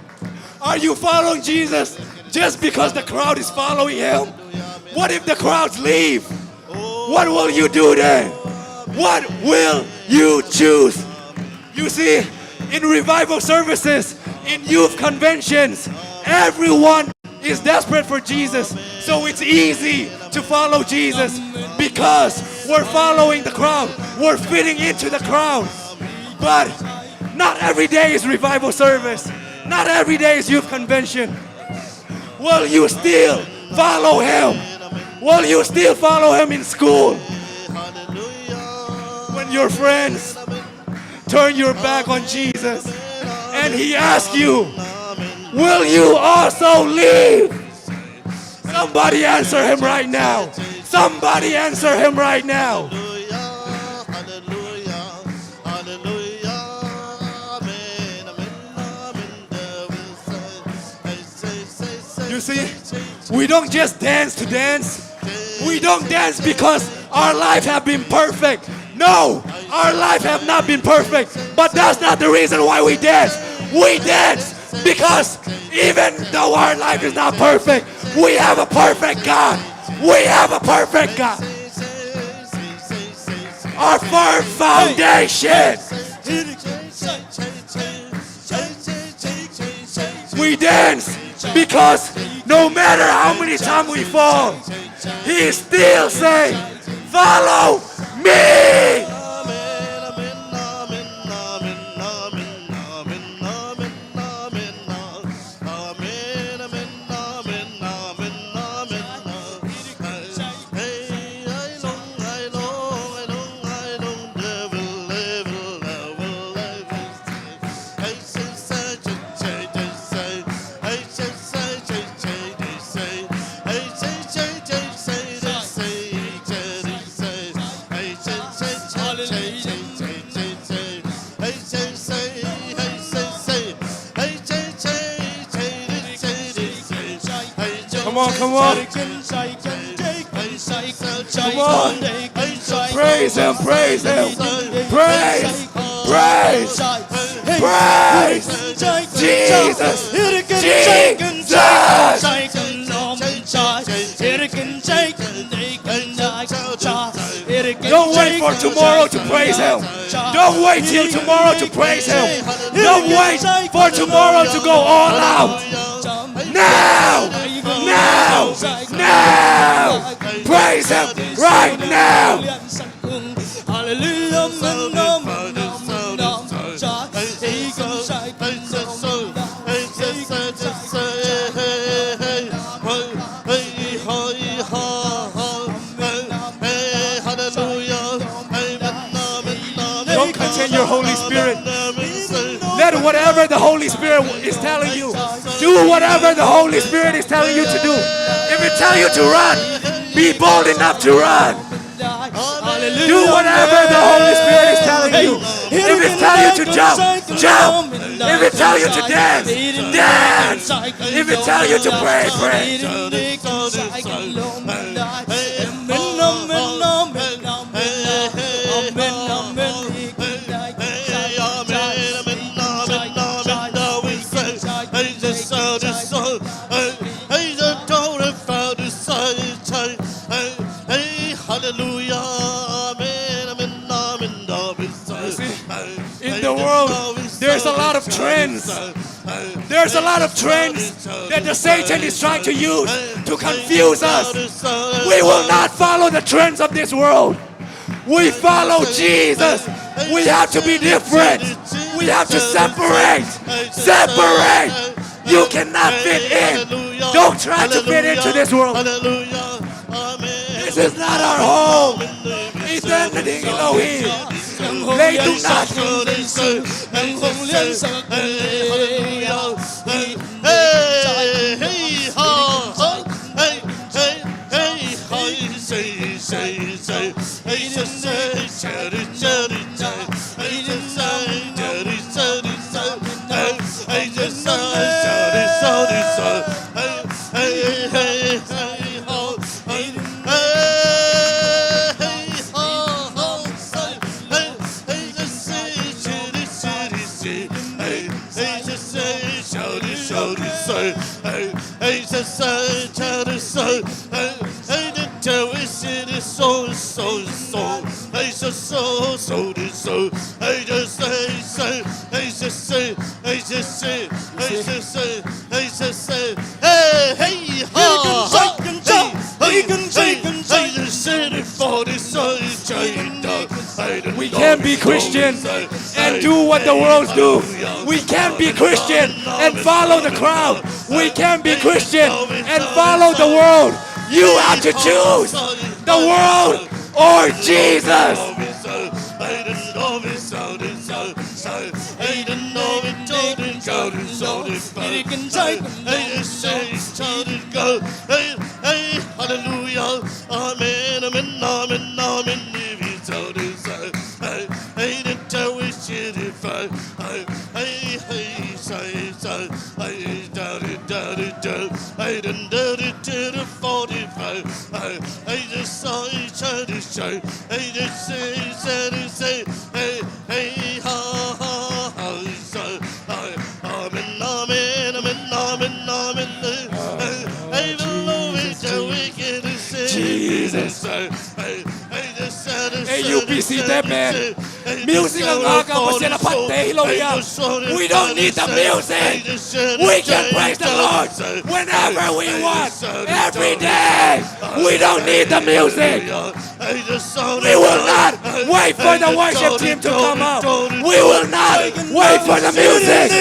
Are you following Jesus just because the crowd is following him? What if the crowds leave? What will you do then? What will you choose? You see, in revival services, in youth conventions, everyone is desperate for Jesus. So it's easy to follow Jesus because we're following the crowd. We're fitting into the crowd. But not every day is revival service. Not every day is youth convention. Will you still follow him? Will you still follow him in school? When your friends turn your back on Jesus and he asks you, will you also leave? Somebody answer him right now. Somebody answer him right now. You see, we don't just dance to dance. We don't dance because our life have been perfect. No, our life have not been perfect. But that's not the reason why we dance. We dance because even though our life is not perfect, we have a perfect God. We have a perfect God. Our firm foundation. We dance because no matter how many times we fall, he is still saying, follow me. Come on, come on. Come on. Praise him, praise him. Praise, praise, praise. Jesus, Jesus. Don't wait for tomorrow to praise him. Don't wait till tomorrow to praise him. Don't wait for tomorrow to go all out. Now! Now! Now! Praise him right now! Don't contain your Holy Spirit. Let whatever the Holy Spirit is telling you, do whatever the Holy Spirit is telling you to do. If it tell you to run, be bold enough to run. Do whatever the Holy Spirit is telling you. If it tell you to jump, jump. If it tell you to dance, dance. If it tell you to pray, pray. Hallelujah. Amen, amen, amen, amen. You see, in the world, there's a lot of trends. There's a lot of trends that the Satan is trying to use to confuse us. We will not follow the trends of this world. We follow Jesus. We have to be different. We have to separate. Separate. You cannot fit in. Don't try to fit into this world. This is not our home. Eden nading hi lo hi. Leitung na ding. We can be Christian and do what the world do. We can be Christian and follow the crowd. We can be Christian and follow the world. You have to choose the world or Jesus. Hallelujah. Amen, amen, amen, amen. Jesus. Hey, U B C, that man. Music a ngak a, Pasian a phat te hi lo hiam? We don't need the music. We can praise the Lord whenever we want, every day. We don't need the music. We will not wait for the worship team to come up. We will not wait for the music.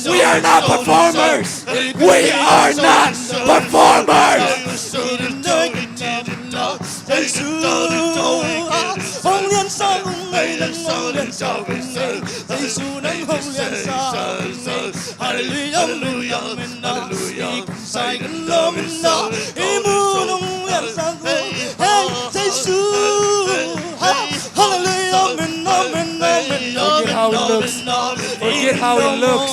We are not performers. We are not performers. Jesu, hong lian sa kong nei, nang hong lian sa kong nei. Jesu, nang hong lian sa kong nei. Hallelujah, hallelujah, hallelujah. I kan sai kan lawm in ah, i mun hong lian sa kong nei. Hey, Jesu. Hallelujah, amen, amen, amen. Forget how it looks. Forget how it looks.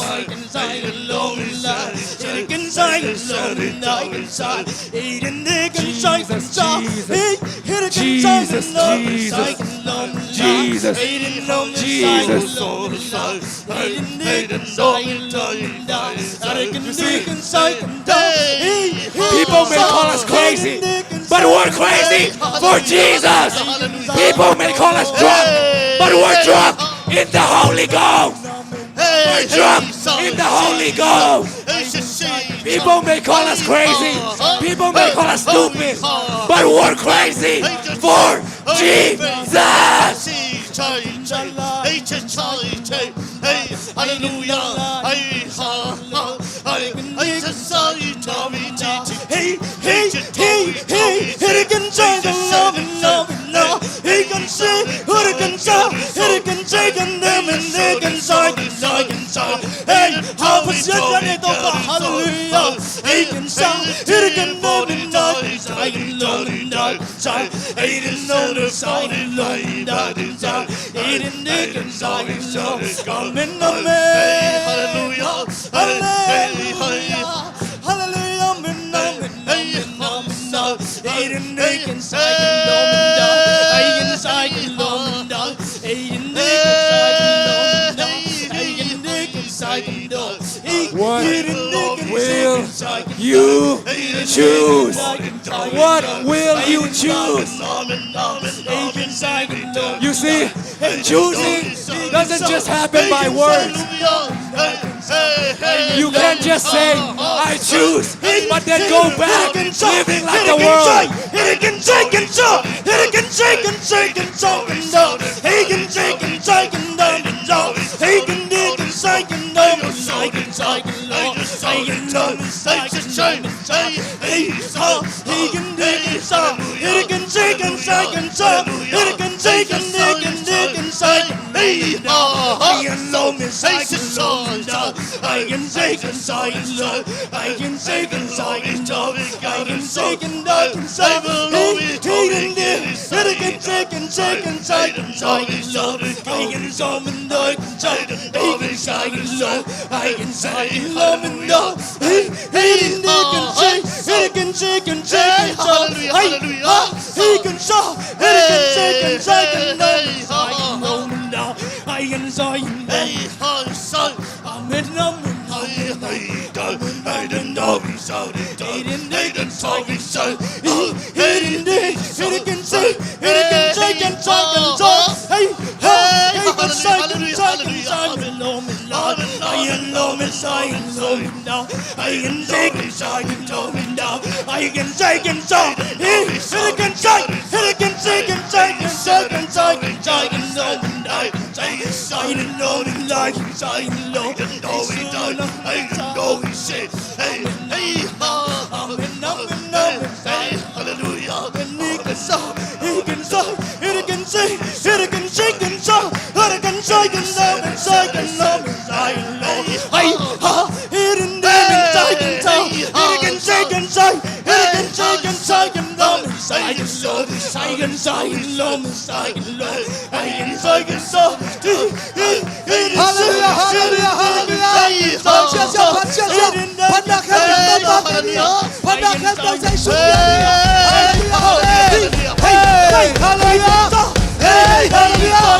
Jesus, Jesus, Jesus, Jesus, Jesus. You see, people may call us crazy, but we're crazy for Jesus. People may call us drunk, but we're drunk in the Holy Ghost. We're drunk in the Holy Ghost. People may call us crazy. People may call us stupid. But we're crazy for Jesus. Hallelujah. Hey, hey, hey, hey, hey, hey, kan sai kan lawm in ah, hey, kan sai, hey, kan sai, hey, kan sai kan lawm in, hey, kan sai, kan sai, kan sai. Hey, ha, Pasian kan, hey, Topa, hallelujah. Hey, kan sai, hey, kan lawm in ah, kan sai kan lawm in ah, kan sai, hey, kan lawm in ah, kan sai, hey, kan sai kan lawm in ah, kan sai. Amen, amen. Hallelujah. Hallelujah. Hallelujah. Amen, amen, amen, amen. What will you choose? What will you choose? You see, choosing doesn't just happen by words. You can't just say, "I choose," but then go back living like the world. Hallelujah, hallelujah, hallelujah. Hallelujah, hallelujah. Hallelujah, hallelujah. Hallelujah, hallelujah. Hey, hey, hallelujah. Hey, hallelujah.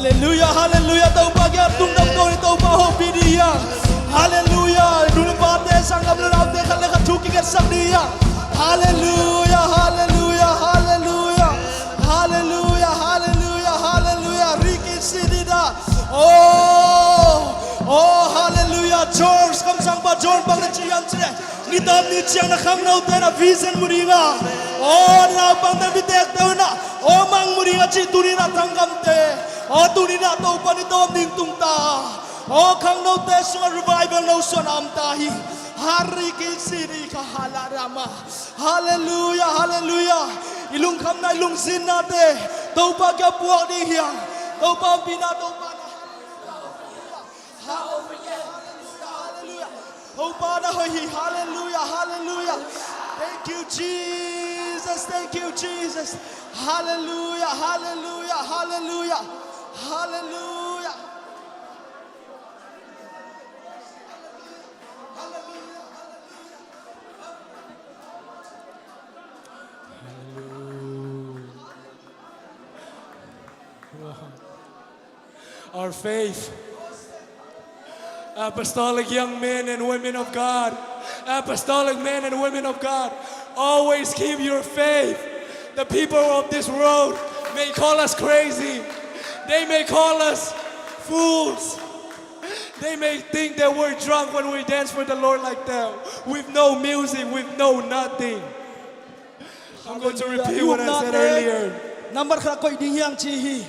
Halleluiah, halleluiah. Topa kiang tungdam ko ni, Topa hopih ding hi hang. Halleluiah. Nu le pate, sanggam le naute, khat le khat thu kingetsak ding hi hang. Halleluiah, halleluiah, halleluiah. Halleluiah, halleluiah, halleluiah. Riki sidida. Oh, oh, halleluiah. George, kamsangpa John bang na ci hiam cih leh, nitak ni ciang na khangnote na vision mu ding a, oh, na naupangte, bitekte uh na, oh, mang mu ding a cih tuni na thanggamte, oh, tuni na Topa ni tawm ding tungta, oh, khangnote sungah revival no suan a om ta hi. Hari ki siri ka hala rama. Halleluiah, halleluiah. I lungkhamna, i lungsinnate Topa kiang puak ding hi hang. Topa ompihna, Topa na. Halleluiah. Topa na hoih hi. Halleluiah, halleluiah. Thank you, Jesus. Thank you, Jesus. Halleluiah, halleluiah, halleluiah. Halleluiah. Our faith. Apostolic young men and women of God. Apostolic men and women of God. Always keep your faith. The people of this world may call us crazy. They may call us fools. They may think that we're drunk when we dance for the Lord like that, with no music, with no nothing. I'm going to repeat what I said earlier. Number khat koih ding hi hang ci hi.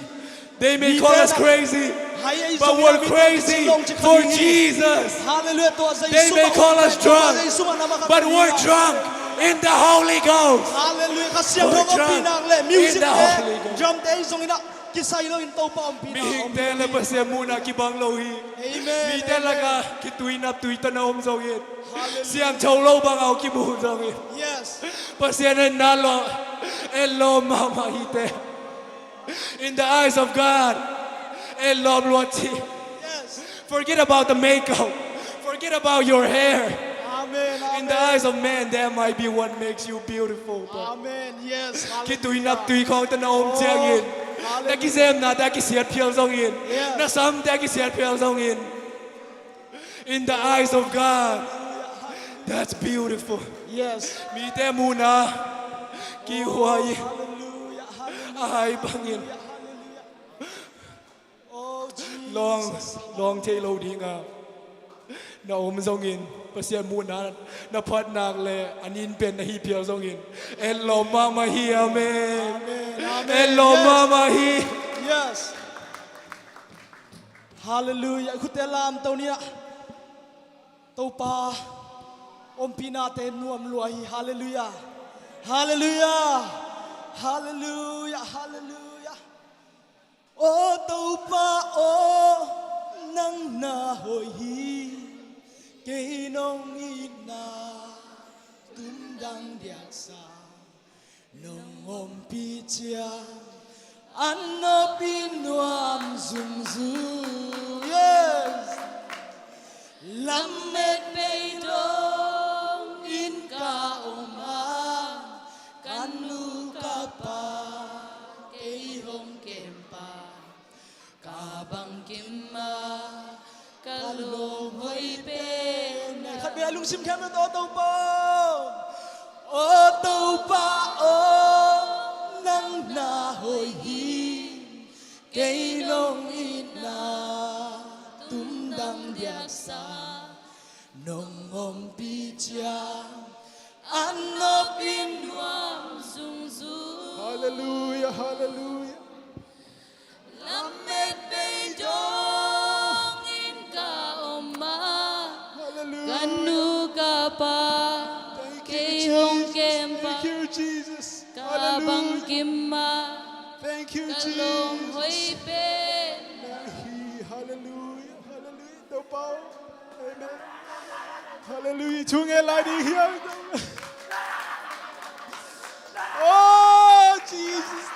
They may call us crazy, but we're crazy for Jesus. They may call us drunk, but we're drunk in the Holy Ghost. We're drunk in the Holy Ghost. Kisai lo in Topa ompihna. Mihingte le Pasian muhna kibang lo hi. Amen. Mite lakah kituinap tui tawh na om zongin, siangtho lo bang a kimu zongin, Pasian etna lo, etlawm mahmah hi te. In the eyes of God, etlawm lua ci. Forget about the makeup. Forget about your hair. Amen, amen. In the eyes of man, that might be what makes you beautiful, but Amen. Yes. Kituinap tui khawng tawh na om ciangin, na kizemnate a kisiat phial zongin, na samte a kisiat phial zongin, in the eyes of God, that's beautiful. Yes. Mite muhna kihuai, a hai bangin. Lawng, lawng thei lo ding a na om zongin, Pasian muhna na phat nak le a nin pen na hi phial zongin, etlawm mahmah hi. Amen. Amen, amen. Etlawm mahmah hi. Yes. Halleluiah. Khute lamto ni a, Topa ompihnate nuam lua hi. Halleluiah. Halleluiah. Halleluiah. Halleluiah. Aw Topa aw, nang na hoih hi. Kei nong itna tumdang diaksa, nong ompih ciang an noppi nuam zungzung. Yes. Lammet bei dong in ka om a, ka nu ka pa kei hong kem pa, ka bangkim a ka lawm hoih pen. Khat vei a lungsim khempeuh tawh, Topa aw, Topa aw, nang na hoih hi. Kei nong itna tumdang diaksa, nong ompih ciang an noppi nuam zungzung. Halleluiah, halleluiah. Lammet bei dong in ka om a, halleluiah, ka nu ka pa kei hong kem pa, ka bangkim a ka lawm hoih pen. Halleluiah, halleluiah. Topa aw. Amen. Halleluiah. Thu ngen lai ding hi hang. Oh Jesus.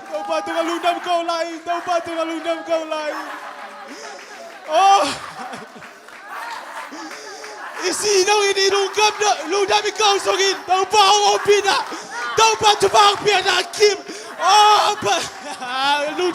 Topa tungah lungdam ko lai. Topa tungah lungdam ko lai. Oh. I sih dongin i lungdam, lungdam i ko sungin Topa hong ompihna, Topa thupha hong piakna kim. Oh, pa. Lungdam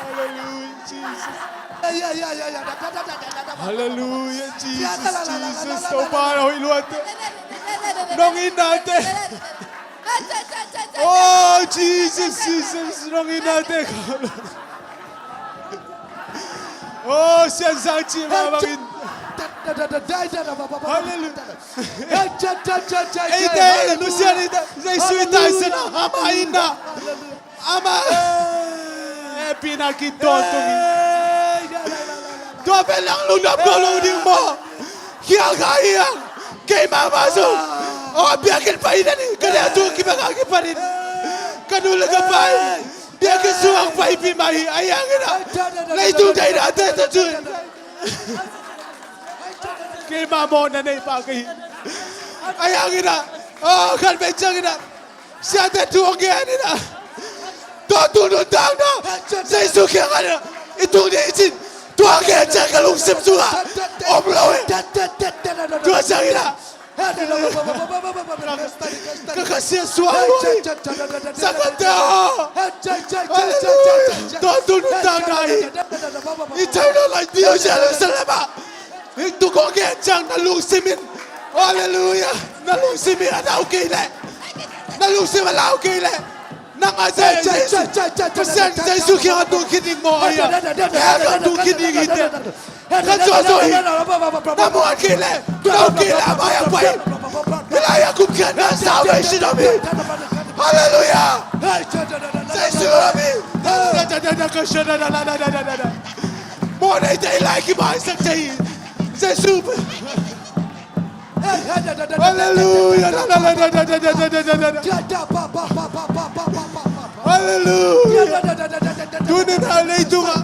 Hallelujah, Jesus. Hallelujah, Jesus, Jesus. Topa na hoih luat. Nong itnate. Oh, Jesus, Jesus, nong itnate. Oh, Sian Sang cih mah bangin. Hallelujah. Eite, Pasian itna, Jesu itna, Ama itna. Ama. Hehpihna kitawntung hi. Tua pen nang lungdam ko lo ding maw? Khial kha hi hang. Keimah mah zong, aw, biakinn pai na ni, ka deh tu kibang a kipanin, ka nu le ka pa in biakinn sungah paipih mah hi. Ahi hangin ah, leitung deihnate tawh cun keimah mawhna nei pa ka hi. Ahi hangin ah, aw, khat vei ciangin ah, siate thu hong gen in ah, tua tu nuntakna Jesu kiangah in ah i tung ding hi cin, tua gen ciang ka lungsim sungah om lo hi. Tua ciangin ah ka, ka siat suak lo hi. Sangkhatte aw. Hallelujah. Tua tu nuntakna hi. I thauna lai Jerusalem ah. Hih tu kong gen ciang na lungsim in, hallelujah, na lungsim in a lau kei leh, na lungsim a lau kei leh, nang a Jesu, Pasian Jesu kiangah tung khin ding maw? Hell kiang tung khin ding hi teh. Ka zuazua hi. Na muan kei leh, na lau kei leh, a mai a pai. Hih lai a kum kiang na salvation om hi. Hallelujah. Jesu om hi. Mawhna i tei lai kimaisak thei hi. Jesu. Hallelujah. Hallelujah. Tuni-in a leitungah.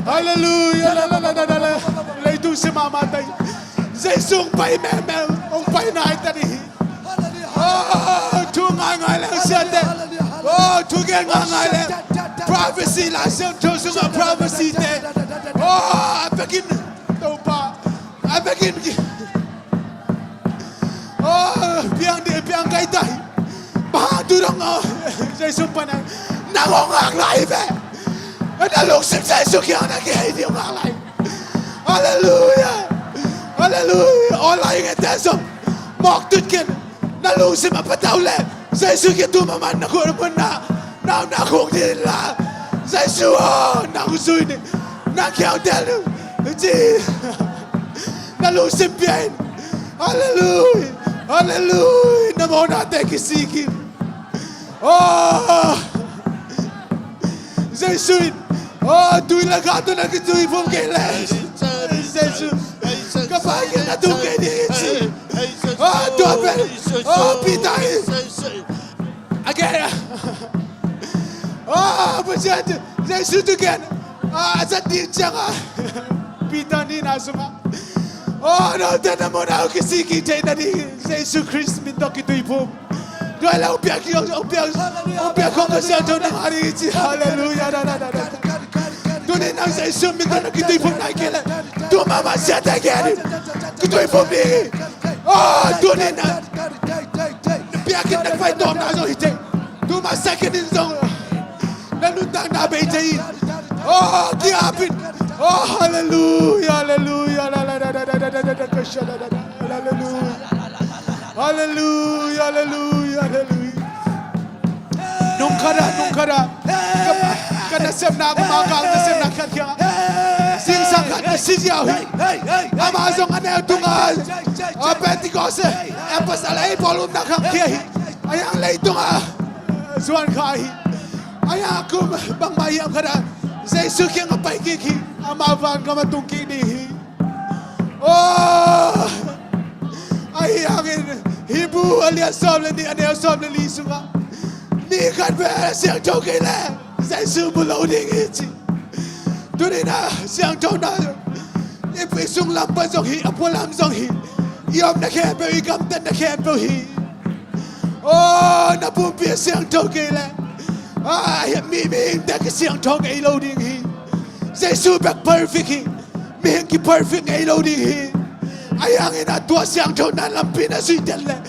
Hallelujah. Leitung sim mahmah ta hi. Jesu hong pai mengmeng, hong pai nai ta ding hi. Oh, thu ngaingai leng siate. Oh, thugen ngaingai leng. Prophecy, Lai Siangtho sungah prophecy te. Oh, a vekin Topa, a vekin ki, oh, piang ding, piang kei ta hi. Bang hang tu dong, oh, Jesu pan a, nang hong ngak lai ve. Na lungsim Jesu kiang na kihei ding hong ngak lai. Hallelujah. Hallelujah. Aw, lai ngente zong mawk tut ken. Na lungsim a patau leh Jesu kiang tu mahmah na khut a mun na, na, na khuk ding la. Jesu aw, nang zui ni, nang kiang tel ni ci. Na lungsim pia in. Hallelujah. Hallelujah. Na mawhnate kisik in. Oh, Jesu in, oh, tui le kha tawh na kituiphum kei leh, Jesu, ka Pa kiang na tung kei ding hi ci. Oh, tua pen, oh, Peter in a gen, oh, Pasian, Jesu tu gen, ah, a zat ding ciangah Peter nihna sungah, oh, note na mawhna uh kisik kik theihna ding Jesu Khrist min tawh kituiphum. Tua la hong piak, hong piak, hong piak khong ka siangtho nang a ding hi ci. Hallelujah. Tuni nang Jesu min tawh na kituiphum nai kei leh, tu mahmah siate gen in, kituiphum ding hi. Oh, tuni nang na piak in na pai tawmna zong hi thei. Tu mah second in zong na nuntakna bei thei in. Oh, ki-ap in. Oh, halleluia, halleluia, halleluia, halleluia, halleluia, halleluia, halleluia. Nung khat ah, nung khat ah, ka, ka nasepna, ka mangkang nasepna khat kiangah, zingsang khat na si ziau hi. Amah zong a neu tungah, a Pentecost, eh, Apostle, eh, Paul umna khang khia hi. A hiang leitung ah zuan kha hi. A hiang kum bangmah hiam khat ah Jesu kiangah pai kik hi. Amah van gam ah tung kik ding hi. Oh, ahi hangin Hebrew a lian sawm le nih, a neu sawm le li sungah, mi khat bel siangtho kei leh Jesu mu lo ding hi ci. Tuni-in ah siangthona i, i sunglam pan zong hi, a pualam zong hi, i omna khempeuh, i gamtatna khempeuh hi. Oh, na pumpi ah siangtho kei leh, ah, mi, mihingte kisiangtho ngei lo ding hi. Jesu bek perfect hi. Mihing ki-perfect ngei lo ding hi. Ahi hangin ah tua siangthona lampi na zuih den leh,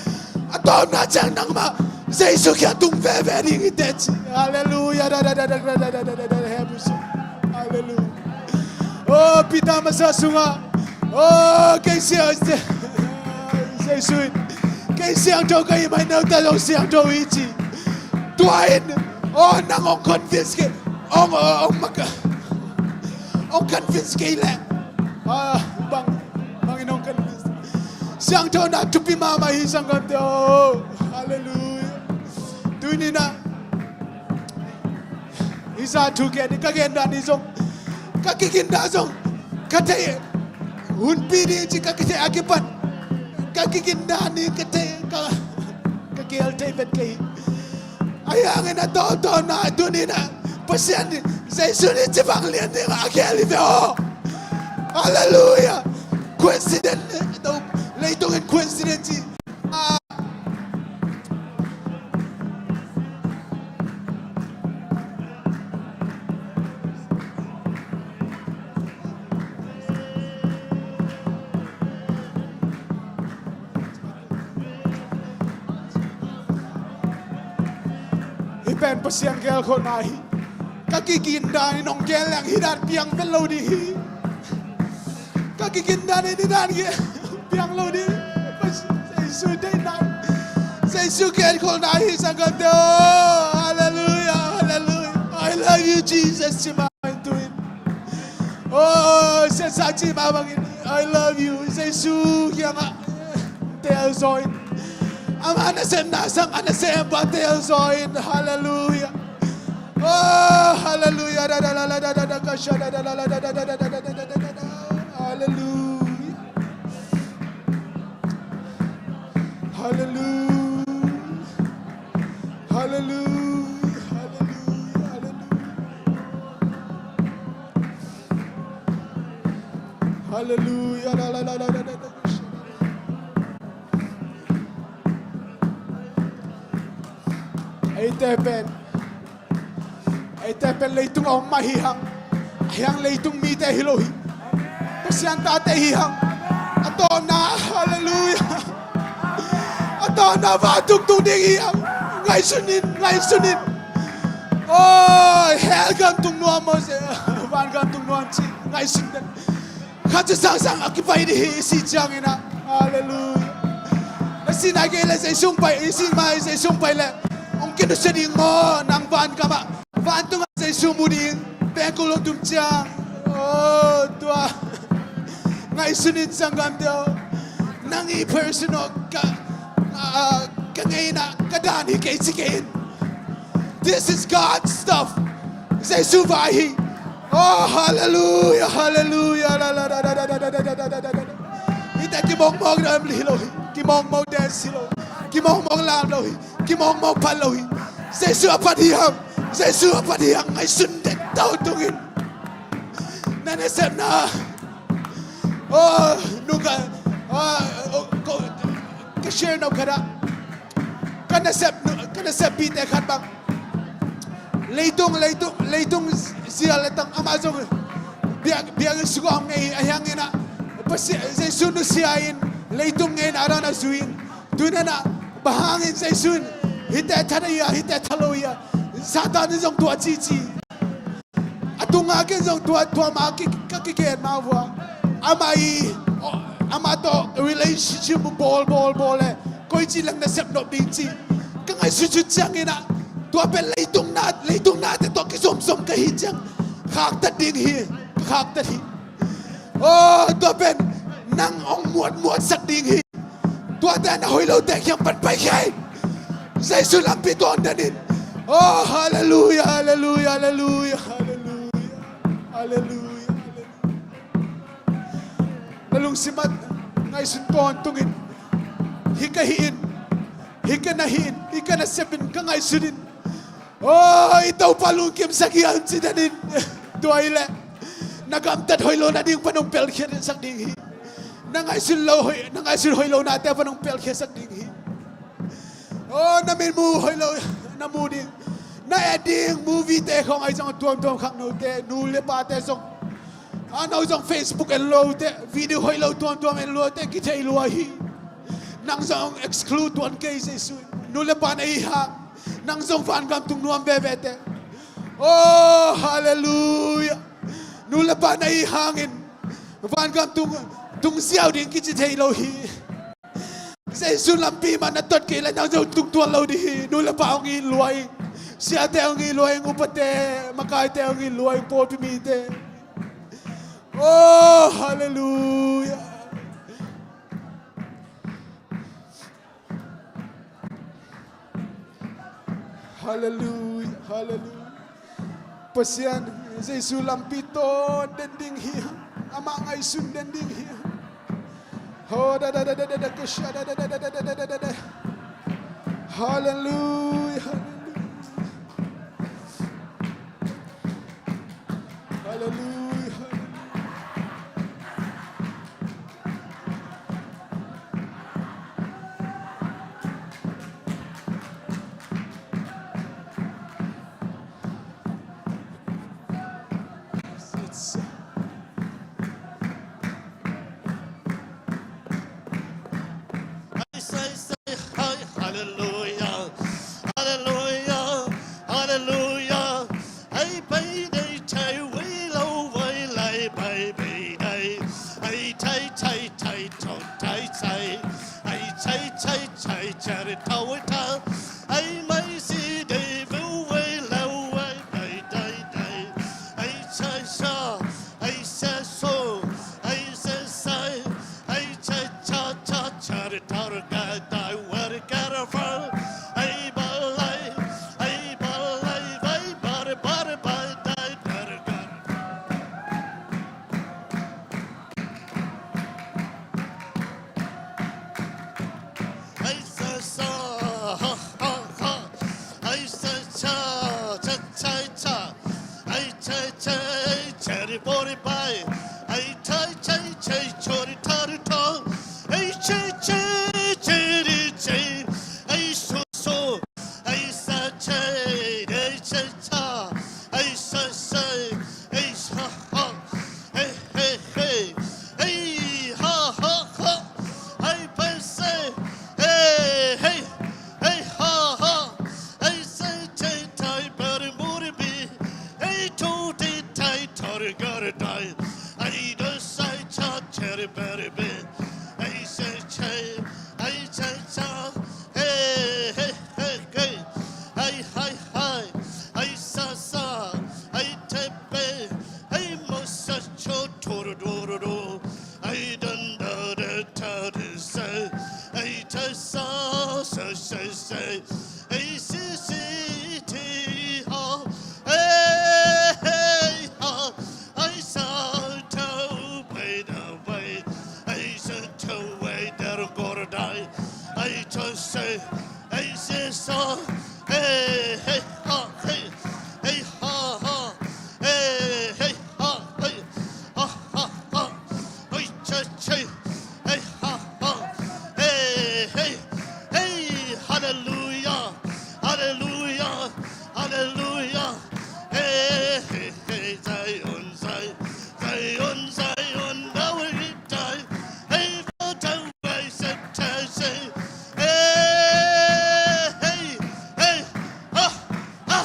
a tawpna ciang nangmah Jesu kiang tung veve ding hi teh ci. Halleluia. Halleluia. Oh, Peter masa sungah, oh, kei siang, Jesu in, kei siangtho ka hih manin note zong siangtho hi ci. Tua in, oh, nang hong convince kei, hong, hong, hong mak, hong convince kei leh, ah, bang, bangin hong convince? Siangthona thupi mahmah hi, sanggamte aw. Halleluia. Tuni-in ah hih zah thu gen hi, ka gen dan hi zong, ka kigin dan zong ka thei, hunpi ding ci ka kithei a kipan, ka kigin dan hi, ka thei, ka, ka gel thei vet kei hi. Ahi hangin a tawptawpna tuni-in ah Pasian in Jesu in ci bang lian ding a gel hi ve aw. Halleluia. Coincidence, leitung in coincidence ci. Hih pen Pasian gelkholhna hi. Ka kigin dan in hong gen leng hih dan piang vet lo ding hi. Ka kigin dan in hih dan gen piang lo ding. Jesu deihna, Jesu gelkholhna hi, sanggamte aw. Halleluia, halleluia. I love you, Jesus, ci mah bangin tu-in. Oh, siatsa ci mah bangin, I love you. Jesu kiangah teelzaw in. Ama nasepna sang a nasem pa teelzaw in. Halleluia. Oh, halleluia. Halleluia. Halleluia. Halleluia. Halleluia. Halleluia. Halleluia. Eite pen, eite pen leitung a om mah hi hang. Ahi hang leitung mite hi lo hi. Pasian tate hi hang. A tawpna, halleluia. A tawpna vantung tung ding hi hang. Ngaihsun in, ngaihsun in. Oi, hell gam tung nuam maw, van gam tung nuam ci. Ngaihsun den. Khat cu sangsang a kipai ding hi, i sih ciangin ah. Halleluia. Na sih nai kei leh Jesu hong pai, i sih mai Jesu hong pai leh hong kinusia ding maw, nang van gam ah? Vantung ah Jesu mu ding, pengkul hong tum ciang. Oh, tua. Ngaihsun in, sanggamte aw. Nang i personal ka, ah, ka ngeina, ka dan hi kei ci kei in. This is God's stuff. Jesu vai hi. Oh, halleluia, halleluia. Hihte kimawkmawk dan hi lo hi. Kimawkmawk dance hi lo. Kimawkmawk lam lo hi. Kimawkmawk phat lo hi. Jesu a phat hi hang. Jesu a phat hi hang. Ngaihsun den, tawh tung in. Na nasepna. Oh, nungah, ah, oh, ko, ka share nop khat ah. Ka nasep, ka naseppihte khat bang. Leitung, leitung, leitung zia le tang amah zong biak, biakinn sungah om ngei hi, ahi hangin ah Pasian, Jesu nusia in leitung ngeina dan a zui in. Tuni-in ah bang hangin Jesu in hihte that ahi a, hihte that lo ahi a, Satan in zong tua cici. A tunga ken zong tua, tua ma ki, ka kigen ma vua. Ama i, ama tawh relationship bawl, bawl, bawl le. Koici leng na sep nop ding ci. Ka ngaihsut sut ciangin ah. Tua pen leitung na, leitung nate tawh kizomzom ka hi ciang. Khaktat ding hi, khaktat hi. Oh, tua pen nang hong muatmuatsak ding hi. Tuate na hoih lote kiang pan paikhia in. Jesu lampi tawn den in. Oh, halleluia, halleluia, halleluia, halleluia. Halleluia, halleluia. Na lungsim ah ngaihsun tawntung in. Hih ka hi in. Hih ka na hi in. Hih ka na sep in ka ngaihsun in. Oh, i Topa lungkimsak hiam ci den in. Tua hi leh na gamtat hoih lo nading pan hong pelkhiatsak ding hi. Na ngaihsun lo hoih, na ngaihsun hoih lo nate pan hong pelkhiatsak ding hi. Oh, na min mu hoih lo na mu ding. Na et ding movie te khong ahi zong tuamtuam khak note, nu le pate zong. A no zong Facebook en lote, video hoih lo tuamtuam en lote kithei lua hi. Nang zong exclude tuan kei Jesu. Nu le pa na hi hang. Nang zong vangam tung nuam vevete. Oh, halleluia. Nu le pa na hi hangin vangam tung, tung ziau ding kici thei lo hi. Jesu lampi mah na tot kei le nang zong tung tuan lo ding hi. Nu le pa hong it lua ing. Siate hong it lua ing. Upate, makaite hong it lua ing. Pawlpi mite. Oh, halleluia. Halleluia, halleluia. Pasian, Jesu lampi tawn den ding hi. Amah ngaihsun den ding hi. Ho da da da da da da ka sha da da da da da da da da da. Halleluia, halleluia. Halleluia, halleluia. Ai, sai, sai, hai, halleluia, halleluia, halleluia. Ai, pai dei, chai, wei, lo, wei, lai, pai, bei, dei. Ai, chai, chai, chai, chong, chai, chai. Ai, chai, chai, chai, chari, tau, wei, ta. Ai, mai, si, dei, bu, wei, lo, wei, dei, dei, dei. Ai, chai, sa. Ai, se, so. Ai, se, sai. Ai, cha, cha, cha, cha, ri, ta, ri, ga, dai, wa, ri, ga, ra, fa. Ai, ba, lai. Ai, ba, lai, bai, ba, ri, ba, ri, bai, dai, da, ri, ga, ra. Ai, sa, sa, ha, ha, ha. Ai, sa, cha, cha, cha, cha. Ai, cha, cha, cha, ri, bo, ri, bai. Ai, cha, cha, cha, cho, ri, ta, ri, ta. Ai, cha, cha, cha, ri, cha. Ai, so, so. Ai, sa, cha, ri, cha, cha. Ai, sa, sa. Ai, sa, ha. Hey, hey, hey. Hey, ha, ha, ha. Ai, pa, se. Hey, hey. Hey, ha, ha. Ai, se, che, tai, bari, muri, bi. Ai, tu, ti, tai, tori, gari, dai. Ai, do, sai, cha, cheri, bari, bi. Ai, se, che. Ai, che, cha. Hey, hey, hey, hey. Ai, hai, hai. Ai, sa, sa. Ai, te, pe. Ai, mo, sa, cho, turu, duru, du. Ai, dan, da, da, ta, di, se. Ai, ta, sa, sa, se, se. Ei, si, si, ti, ha. Ei, hei, ha. Ei, sa, tau, bai, da, bai. Ei, sa, tau, wai, da, ru, go, ra, dai. Ei, ta, se. Ei, si, sa. Ei, hei, ha, hei. Ei, ha, ha. Ei, hei, ha, hei. Ha, ha, ha. Hei, cha, chei. Hei, ha, ha. Hei, hei, hei. Halleluia. Halleluia. Halleluia. Hei, hei, hei. Zion, Zion. Zion, Zion. Now we die. Hei, va, ta, wai, sa, ta, se. Hei, hei, hei. Ha, ha.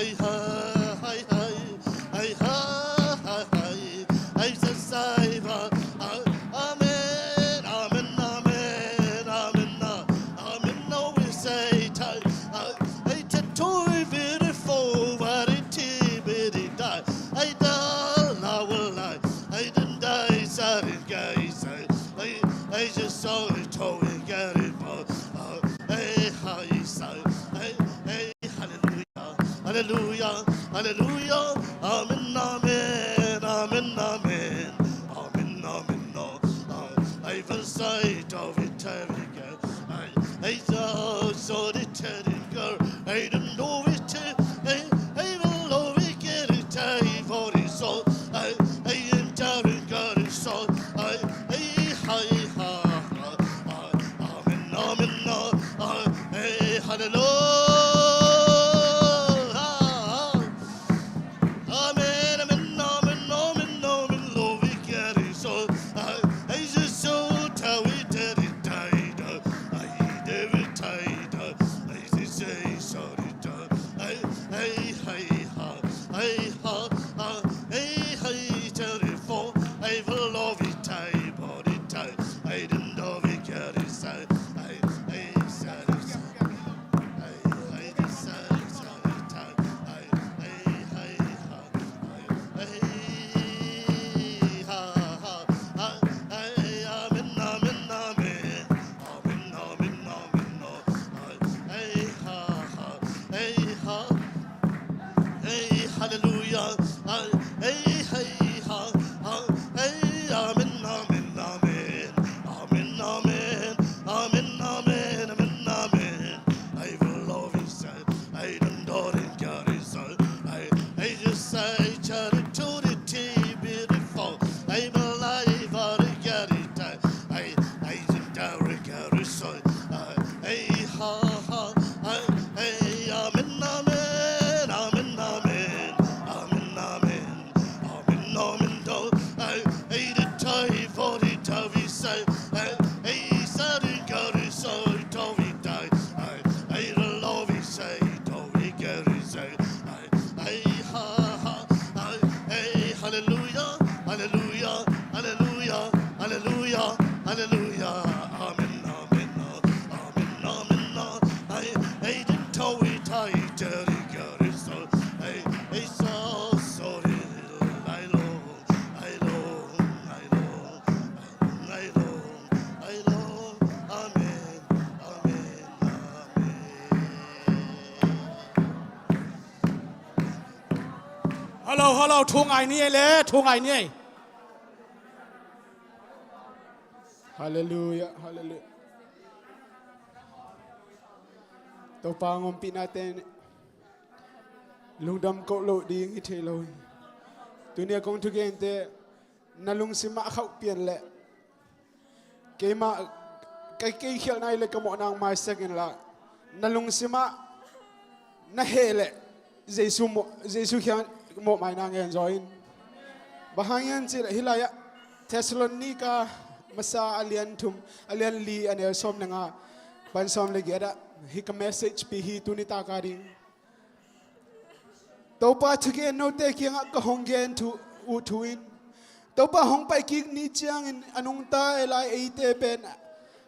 Hey, hey, hey, hey, hey, hey, hey, hey, hey, say, say, va, ah, amen, amen, amen, amen, ah, amen, no, we say, tai, ah, hey, te, tui, very, fo, very, ti, very, die, hey, da, la, wa, lai, hey, dun, dai, sa, ri, gai, sai, hey, hey, just so, to, we, get it, fo, ah, hey, hi, sai, hey, hey, hallelujah. Hallelujah, hallelujah, amen, amen, amen, amen, amen, amen, no, ah, I will say, to it, to it, I, I saw, saw the teddy girl, I don't know it, I, I will know it, get it, I, for it, so, I, I am telling God, so, I, I, ha, ha, ha, ha, amen, amen, no, ah, hey, hallelujah. Amen, amen, amen, amen, amen, Lord, we get it. So, I, I just so tell we did it, died. I never died. I just say sorry. I, I, I, ha, I, ha, I, I, I, tell it for, I will love it, I, body, I, I didn't know we get it, I, I, I, said it. Hey, hallelujah. Hey, hey, ha, ha. Hey, amen, amen, amen. Amen, amen. Amen, amen, amen, amen. I will love you, sir. I don't know the God is, sir. I, I just say, charity, beautiful. I believe I get it. I, I, I didn't know the God is, sir. I, I, ha, ha. I, I, amen, amen, amen, amen. Amen, amen. Amen, amen, do. Ai, ai, the tie for the tavi sai. Ai, ai, sa the gari so tavi tai. Ai, ai, the lovi sai tavi gari sai. Ai, ai, ha, ha. Ai, ai, hallelujah, hallelujah, hallelujah, hallelujah, hallelujah. Amen, amen, amen, amen, amen. Ai, ai, the tavi tai, the gari so. Ai, ai, so, so, the, ai, lo. Hello, hello, thu ngai ni ei le, thu ngai ni ei. Hallelujah, hallelujah. Topa ngompihnate lungdam koh loh ding hi thei lo hi. Tuni a kong thugente na lungsimah khauh pian leh keimah, kei, kei khialhna hi leh ka mawhna hong maisak inla, na lungsimah na heh leh Jesu mawh, Jesu kiang mawhmaina ngen zaw in. Bang hang hiam cih leh hih lai-ah Thessalonika masa a lian thum, a lian li, a neu sawm le nga pan sawm le giat ah hih ka message pi hi tuni taka ding. Topa thugen note kiangah ka hong gen thu, uh thu in, Topa hong pai kik ni ciangin a nungta lai eite pen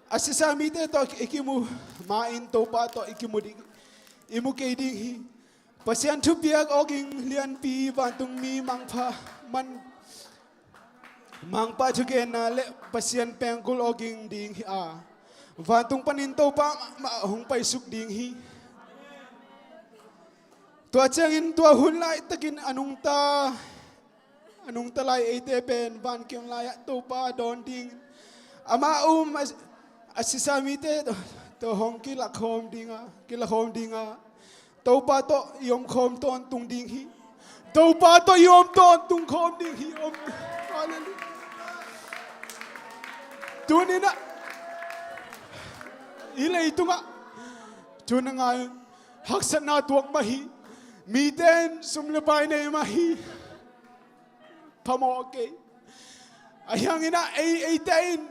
a sisa mite tawh i kimu ma-in Topa tawh i kimu ding, i mu kei ding hi. Pasian thupiak awging lianpi, vantungmi mangpha man, Mangpa thugenna le Pasian pengkul awging ding hi a, vantung panin Topa mahmah hong paisuk ding hi. Tua ciangin tua hun laitakin a nungta, a nungta lai eite pen vankim lai-ah Topa dawn ding, amah um a, a sisa mite tawh, tawh hong kilakhawm ding a, kilakhawm ding a, Topa tawh i omkhawm tawntung ding hi. Topa tawh i om tawntung khawm ding hi. Om. Hallelujah. Tuninah i leitungah tun a ngai haksatna tuak mah hi. Mite in sum le pai nei mah hi. Phamawh kei. Ahi hanginah ei, eite in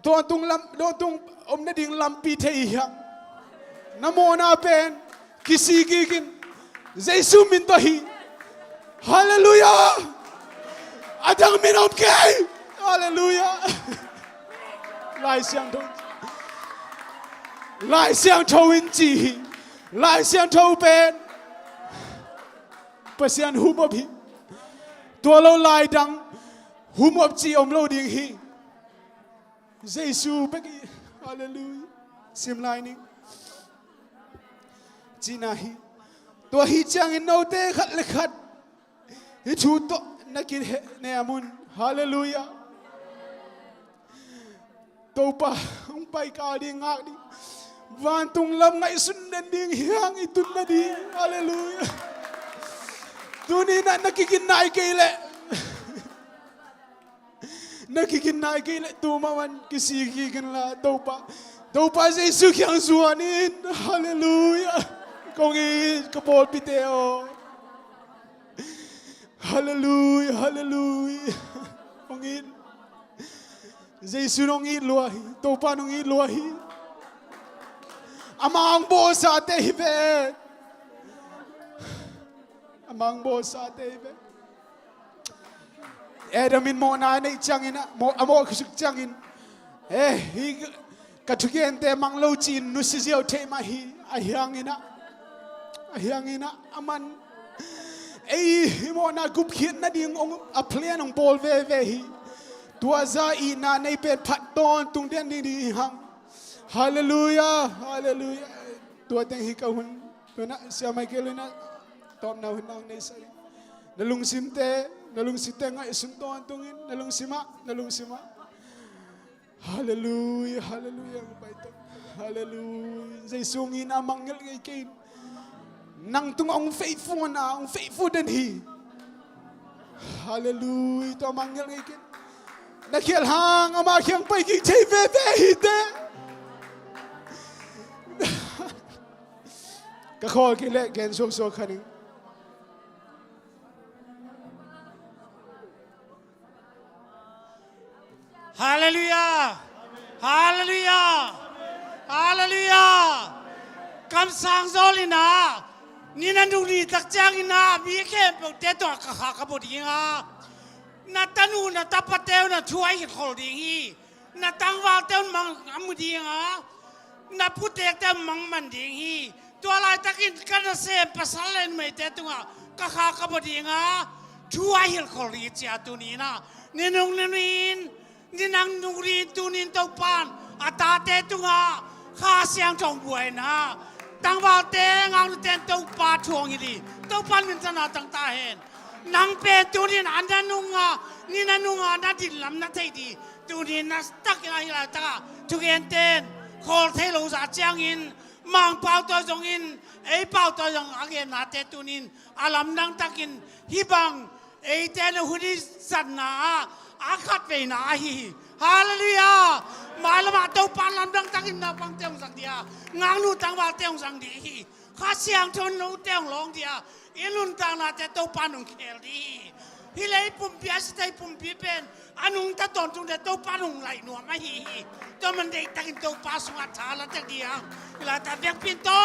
tawntung lam, tawntung om nading lampi thei hi hang. Na mawhna pen kisi kikin Jesu min tawh hi. Halleluiah. A dang min om kei. Halleluiah. Lai Siangtho, Lai Siangtho in ci hi. Lai Siangtho pen Pasian humop hi. Tua lo lai dang humop ci om lo ding hi. Jesu bek hi. Halleluiah. Sim lai ning. Cihna hi. Tua hi ciangin note khat le khat hih thu tawh na kihehnem un. Halleluiah. Topa hong pai kal ding, ngak ding. Vantung lam ngaihsun den ding, hiang i tun nading. Halleluiah. Tuni na na kigin nai kei leh, na kigin nai kei leh tu maman kisik kik inla Topa, Topa Jesu kiang zuan in. Halleluiah. Kong it ka pawlpite aw. Halleluiah, halleluiah. Hong it. Jesu nong it lua hi. Topa nong it lua hi. Amah hong bawlsate hi ve. Amah hong bawlsate hi ve. Adam in mawhna a neih ciangin ah, mawh, a mawh khusuk ciangin, eh, hih ka thugente mang lo ci-in nusia ziau thei mah hi. A hiangin ah, a hiangin ah, aman ei hih mawhna gupkhiat nading hong, a plan hong bawl veve hi. Tua zah itna nei pen phat tawntung den ding ding hi hang. Halleluiah, halleluiah. Tua teng hi ka hun. Tua na siamai kei lo na tawpna hun nang nei sa in. Na lungsimte, na lungsimte ngaihsun tawntungin, na lungsimah, na lungsimah. Halleluiah, halleluiah, hong pai tawh. Halleluiah. Jesu hong itna mangngilh ngei kei in. Nang tungah hong faithful na, hong faithful den hi. Halleluiah, tua mangngilh ngei kei in. Na khial hang, amah kiang pai kik thei veve hi teh. Ka khawl kei leh gen suaksuak kha ning. Halleluiah! Halleluiah! Halleluiah! Kamsang zawl in ah, ni na nung ni tak ciangin ah, mi khempeuhte tungah ka kha ka bua ding a, na tanu na tapate un ah thu a hilhkhol ding hi. Na tangvalte un mang a mu ding a, na putekte un mang man ding hi. Tua laitakin ka nasem pasal le numeite tungah ka kha ka bua ding a, thu a hilhkhol ding hi ci a, tuni in ah, ni nung ni in, ni nang nung ni in, tuni in Topa in a tate tungah Kha Siangtho hong buai in ah, tangvalte, ngaunate in Topa thu hong hilh hi. Topa in minthanna tang ta hen. Nang pen tuni in a na nung a, ni na nung a na din lam na thei ding. Tuni na takin a hi laitak a thugente in khawl thei lo zah ciangin, Mangpau tawh zongin, ei pau tawh zong a gennate tuni in a lamdang takin hih bang eite na hun i zatna ah a khatveina ahi hi. Halleluiah! Mailam ah Topa lamdang takin naupangte hong zang ding a, ngaknu tangvalte hong zang ding hi. Kha Siangtho in note hong lawng ding a, i nuntaknate Topa in hong khel ding hi. Hih lei pumpi, a sithei pumpi pen a nungta tawntung ding a, Topa in hong laih nuam ahi hi. Tua man deihtakin Topa sungah tha la tek ding a, hih laitak vekpi in To,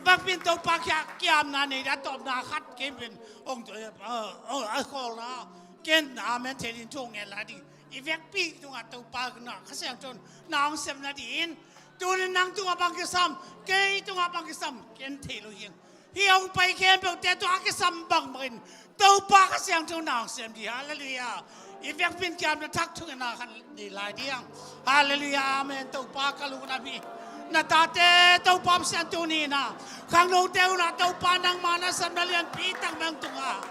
vekpi in Topa kiang kiamna nei ding a, tawpna khat kei pen hong, eh, eh, a khawlna, ken amen thei ding thu hong ngen lai ding. I vekpi tungah Topa na Kha Siangtho in na hong sem nadingin, tuni in nang tungah bang kisam, kei tungah bang kisam, ken thei lo hi hang. Hih hong pai khempeuhte tungah a kisam bangbangin Topa Kha Siangtho in na hong sem ding. Halleluiah. I vekpi in kiamna thak thungetna khat nei lai ding. Halleluiah. Amen. Topa ka lungdam hi. Na tate Topa Pasian tuni in ah, khangnote un ah Topa nangma nasepna lianpi tak mah hong tung a.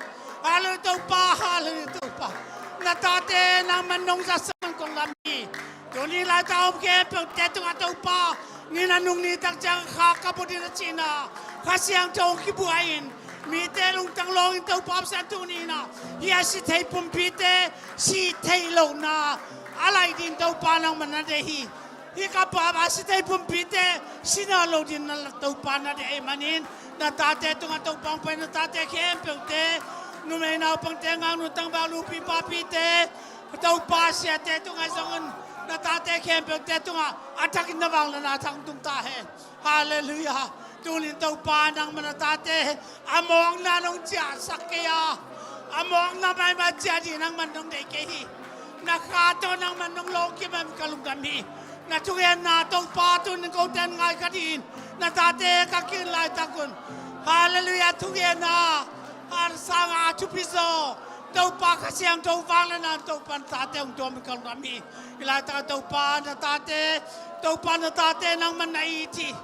Halleluiah Topa, halleluiah Topa. Na tate nangman nong zatsak man kong lam hi. Tuni laitak a om khempeuhte tungah Topa, ni na nung ni tak ciang kha ka bua ding na cihna Kha Siangtho hong kibuai in, mite lungtang lawngin Topa Pasian tuni in ah, hih a sithei pumpite sih theih lohna a laih ding Topa nangman na deih hi. Hih ka pa a sithei pumpite sihna lo ding na Topa na deih ahih manin, na tate tungah Topa hong pai, na tate khempeuhte, numei naupangte, ngaknu tangval, nupi papite, Topa siate tungah zongin, na tate khempeuhte tungah a thakin na vangliatna thak tung ta hen. Halleluiah. Tunin Topa nangman na tate a mawkna nong ciahsak kei a, a mawkna maimai ciah ding nangman nong deih kei hi. Na kha tawh nangman nong lawngkim a ka lungdam hi. Na thugenna Topa tunin kote in ngai kha dingin na tate ka kiang laitak un. Halleluiah, thugenna a sangin a thupi zaw Topa Kha Siangtho vangliatna in Topa na tate hong tuam in ka lungdam hi. Hih laitak Topa na tate, Topa na tate nangman na it hi.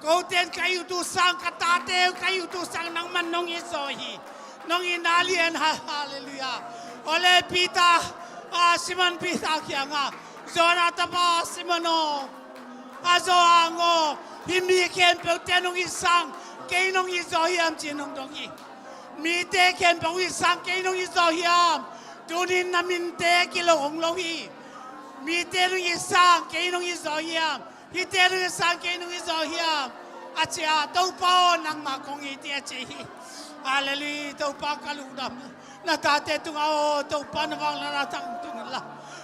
Kote in ka it uh sang, ka tate ka it uh sang nangman nong it zaw hi. Nong itna lian, ha, halleluiah. Ole Peter, a, Simon Peter kiangah, Jonah tapa Simon aw, a Jonah aw, hih mi khempeuhte nong it sang kei nong it zaw hiam ci-in hong dong hi. Mite khempeuh hong it sang kei nong it zaw hiam? Tunin na minte kilawh hong lo hi. Mite nong it sang kei nong it zaw hiam? Hihte nong it sang kei nong it zaw hiam? A ci a, Topa aw, nangmah kong it hi a ci hi. Halleluiah, Topa ka lungdam. Na tate tungah aw Topa na vangliatna a thak tung inla.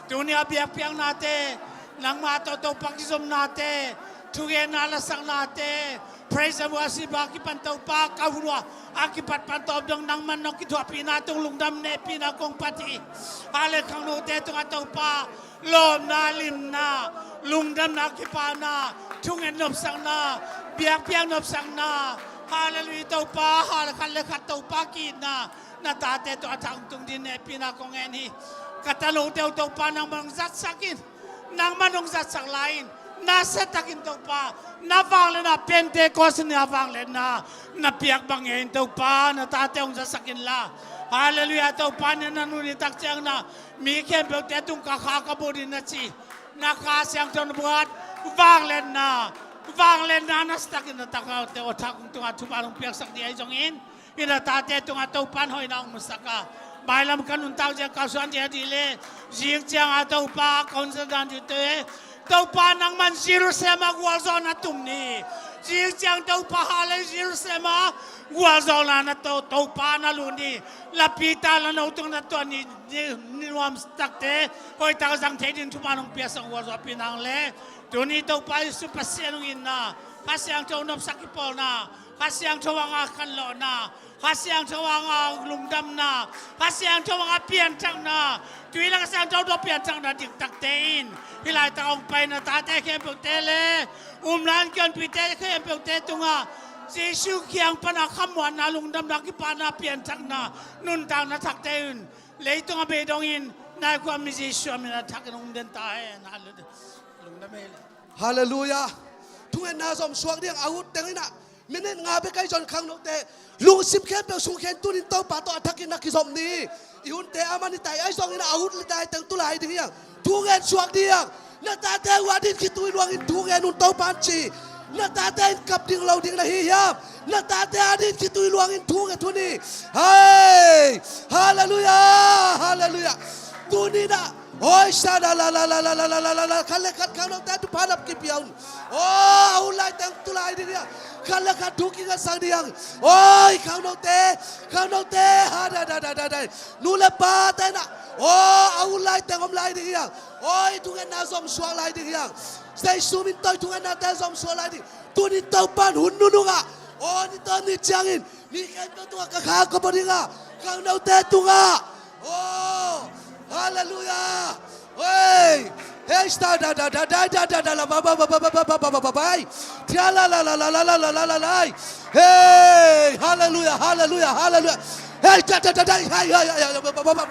Tuni a biakpiaknate, nangmah tawh Topa kizopnate, thugenna lasaknate, praise and worship a kipan Topa ka hun uh a kipat pan tawp dong nangman nong kithuahpihna tung lungdam nehpihna kong pia hi. Halleluiah, khangnote tungah Topa lawpna, limna, lungdamna, kipahna, thunget nopsakna, biakpiak nopsakna. Halleluiah, Topa, hallelujah, khat le khat Topa ki-itna na tate tawh a thak tung dingin nehpihna kong ngen hi. Ka tanote uh Topa nangman hong zatsak in, nangman hong zatsak lai in, nasia takin Topa na vangliatna, Pentecost ni a vangliatna na piak bang ngen Topa na tate hong zatsak inla. Halleluiah, Topa na, na nu ni tak ciang na mi khempeuhte tung ka kha ka buh ding na ci. Na Kha Siangtho na buat vangliatna, vangliatna nasia takin na tanote uh a thak tungah thupha hong piaksak ding ahi zongin, hih na tate tungah Topa in hoihna hong musak a, mailam ka nuntak ding a, ka suan ding a dih le, zing ciang a Topa ka hun sa dan dingte, Topa nangman Jerusalem ah gualzawhna tum ni. Zing ciang Topa, hallelujah, Jerusalem ah gualzawhna na To, Topa na lut ni. Lapi ta la no tung na tuah ni, ni, ni nuam takte hoih tak zang thei ding thupha nong piaksak gualzawhpih nang le. Tuni Topa Jesu Pasian hong itna, Kha Siangtho nopsak kipawlna, Kha Siangtho hanga khanlawhna, Kha Siangtho hanga lungdamna, Kha Siangtho hanga pianthakna, tui le Kha Siangtho tawh pianthakna diktakte in hih laitak hong pai na tate khempeuhte le umlan kionpite khempeuhte tungah Jesu kiang pana khamuanna, lungdamna, kipahna, pianthakna, nuntakna thakte in leitung a bei dongin nai khuami Jesu a min a thakin hong den ta hen. Halleluiah. Lungdam hi le. Halleluiah. Thungetna zom suak ding a ut teng inah minit nga bek ahi zong khangnote lungsim khempeuh sung khen tunin Topa tawh a thakin na kizom ni. I hunte a man i tai ahi zongin a ut le tai teng tu lai ding hiang. Thungen suak ding hiang. Na tate uh a din khitui luangin thungen un Topa ci. Na tate in kap ding lo ding na hi hiam? Na tate a din khitui luangin thungen un hi. Hei! Halleluiah! Halleluiah! Tuni na Oi, sa la la la la la la la la la la. Khat le khat khangnote thupha nap kipia un. Oh, a ut lai teng tu lai ding hiang. Khat le khat thu kingasak ding hiang. Oi, khangnote, khangnote, ha da da da da da. Nu le pate na. Oh, a ut lai teng om lai ding hiang. Oi, thungetna zom suak lai ding hiang. Sei sumin toi thungetnate zom suak lai ding. Tunin Topan hun nunung ah. Oh, ni to ni ciangin. Mi khempeuh tungah ka kha ka bua ding a, khangnote tungah. Oh, halleluiah. Hey, hey, sta da da da da da da da la ba ba ba ba ba ba ba ba ba ba. Tia la la la la la la la la la la. Hey, halleluiah, halleluiah, halleluiah. Hey, cha cha cha cha, hey, hey, hey, hey, ba ba ba ba.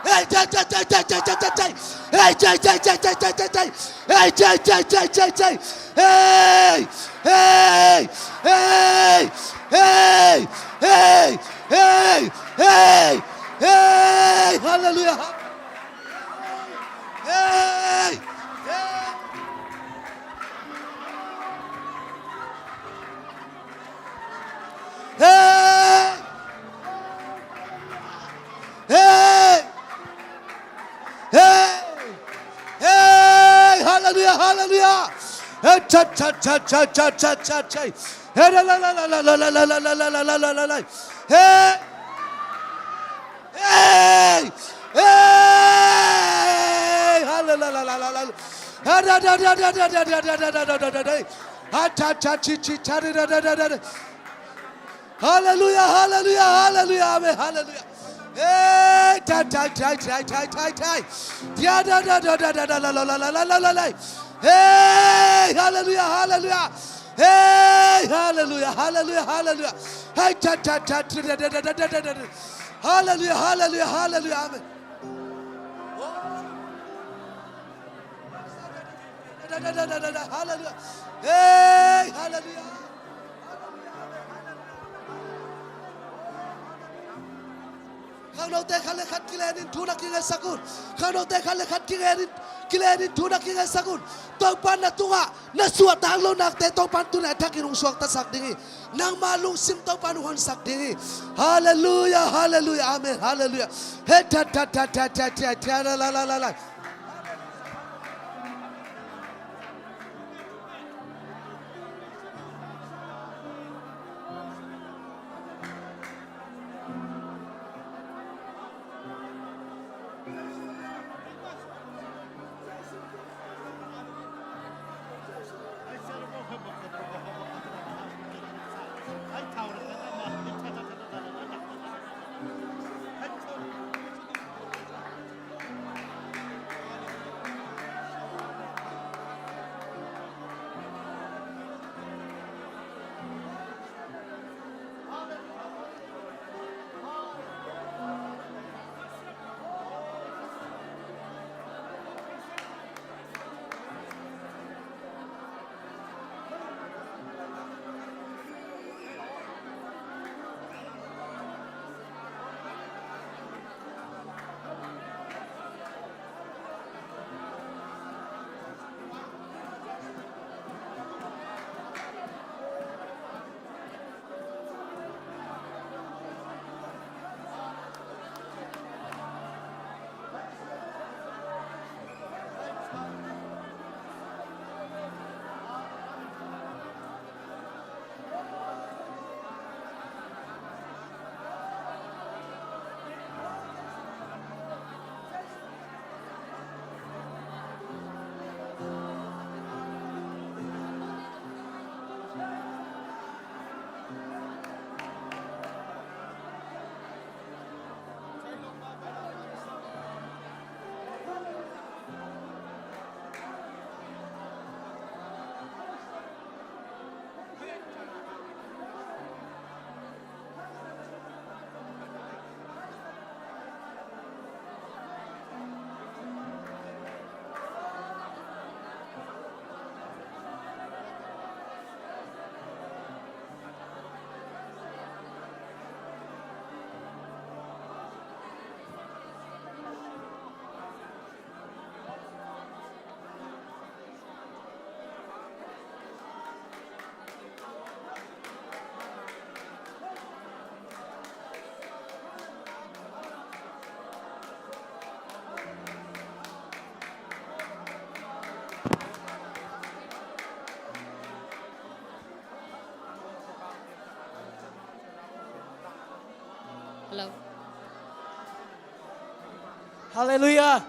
Hey, cha cha cha cha cha cha cha cha. Hey, cha cha cha cha cha cha cha. Hey, cha cha cha cha cha. Hey! Hey! Hey! Hey! Hey! Hey! Hey! Hey! Halleluiah! Hey! Hey! Hey! Hey! Hey! Hey! Halleluiah! Halleluiah! Hey! Cha cha cha cha cha cha cha cha. Hey! La la la la la la la la la la la la la la la. Hey! Hey! Hey! Halleluiah! Hey! Ha, cha, cha, chi, chi, cha, da, da, da, da, da, da. Hallelujah, hallelujah, hallelujah, amen, hallelujah. Hey, ta, ta, ta, ta, ta, ta, ta. Ya, da, da, da, da, da, da, la, la, la, la, la, la, la, la. Hey, hallelujah, hallelujah. Hey, hallelujah, hallelujah, hallelujah. Hey, cha, cha, cha, da, da, da, da, da, da, da. Hallelujah, hallelujah, hallelujah, amen. Da, da, da, da, da, da. Hallelujah. Hey, hallelujah. Khangnote khat le khat kilenin thu na kingetsak un. Khangnote khat le khat kilenin, kilenin thu na kingetsak un. Topa na tungah na suahtak lo nakte Topa tu-in a thakin hong suaktasak ding hi. Nangma lungsim Topa hong honsak ding hi. Hallelujah, hallelujah, amen, hallelujah. He ta ta ta ta ta ta ta la la la la la. Hello. Hallelujah.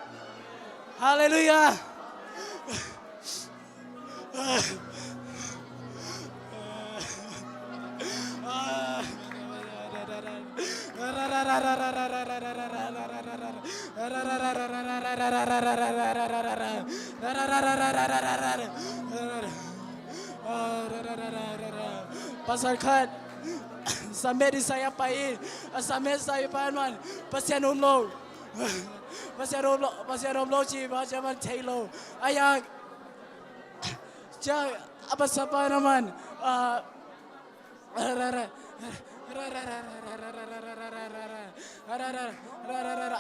Hallelujah. Pasal khat, samet i sai a pai in, a samet sai pai man, Pasian um lo. Pasian om lo, Pasian om lo ci, Pasian man thei lo. A ya, cia, a Pasian pa na man, a,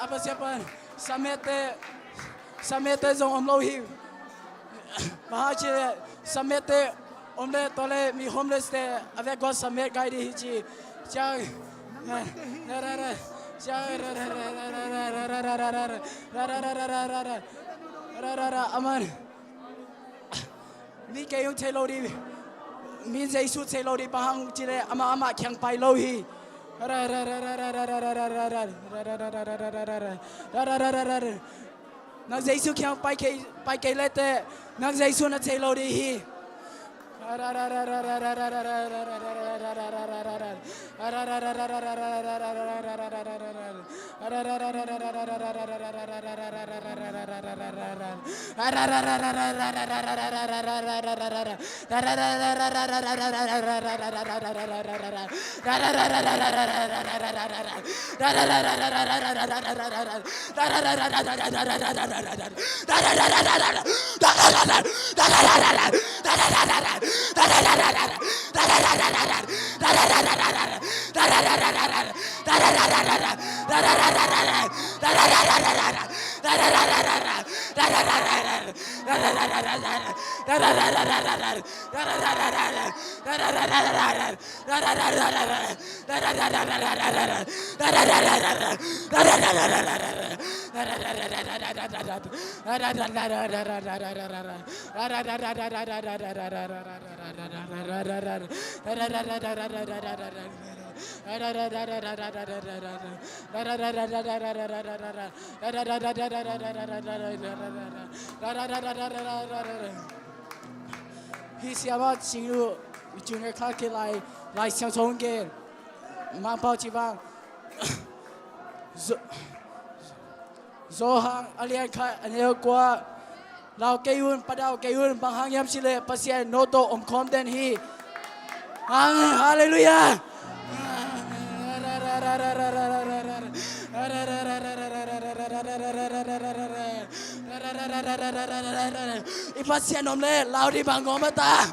a Pasian pan, samete, samete zong om lo hi. Maha ci, samete om le, to le, mi homeless te a vek gua samet gai di hi ci. Ciang. Ciang. Aman. Mi kei hong thei lo di. Mi Jesu thei lo di, bang hang ci le ama, ama kiang pai lo hi. Nang Jesu kiang pai kei, pai kei lete, nang Jesu na thei lo di hi. Hih siamah Cing Nu, Cing Nu kha ke lai, Lai Siangtho hong gen. Mangpau ci bang. Zo-, Johan a lian khat a neu kua. Lau kei un, padau kei un, bang hang hiam cih leh Pasian nawt tawh om khawm den hi. Amen. Halleluiah. I Pasian om leh lau ding bang ngawm a ta.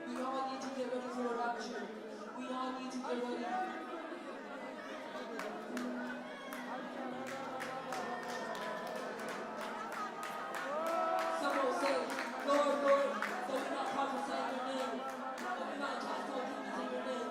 We all need to get ready for the rapture. We all need to get ready. Someone say, "Lord, Lord, that we not prophesy in your name, that we not cast out demons in your name."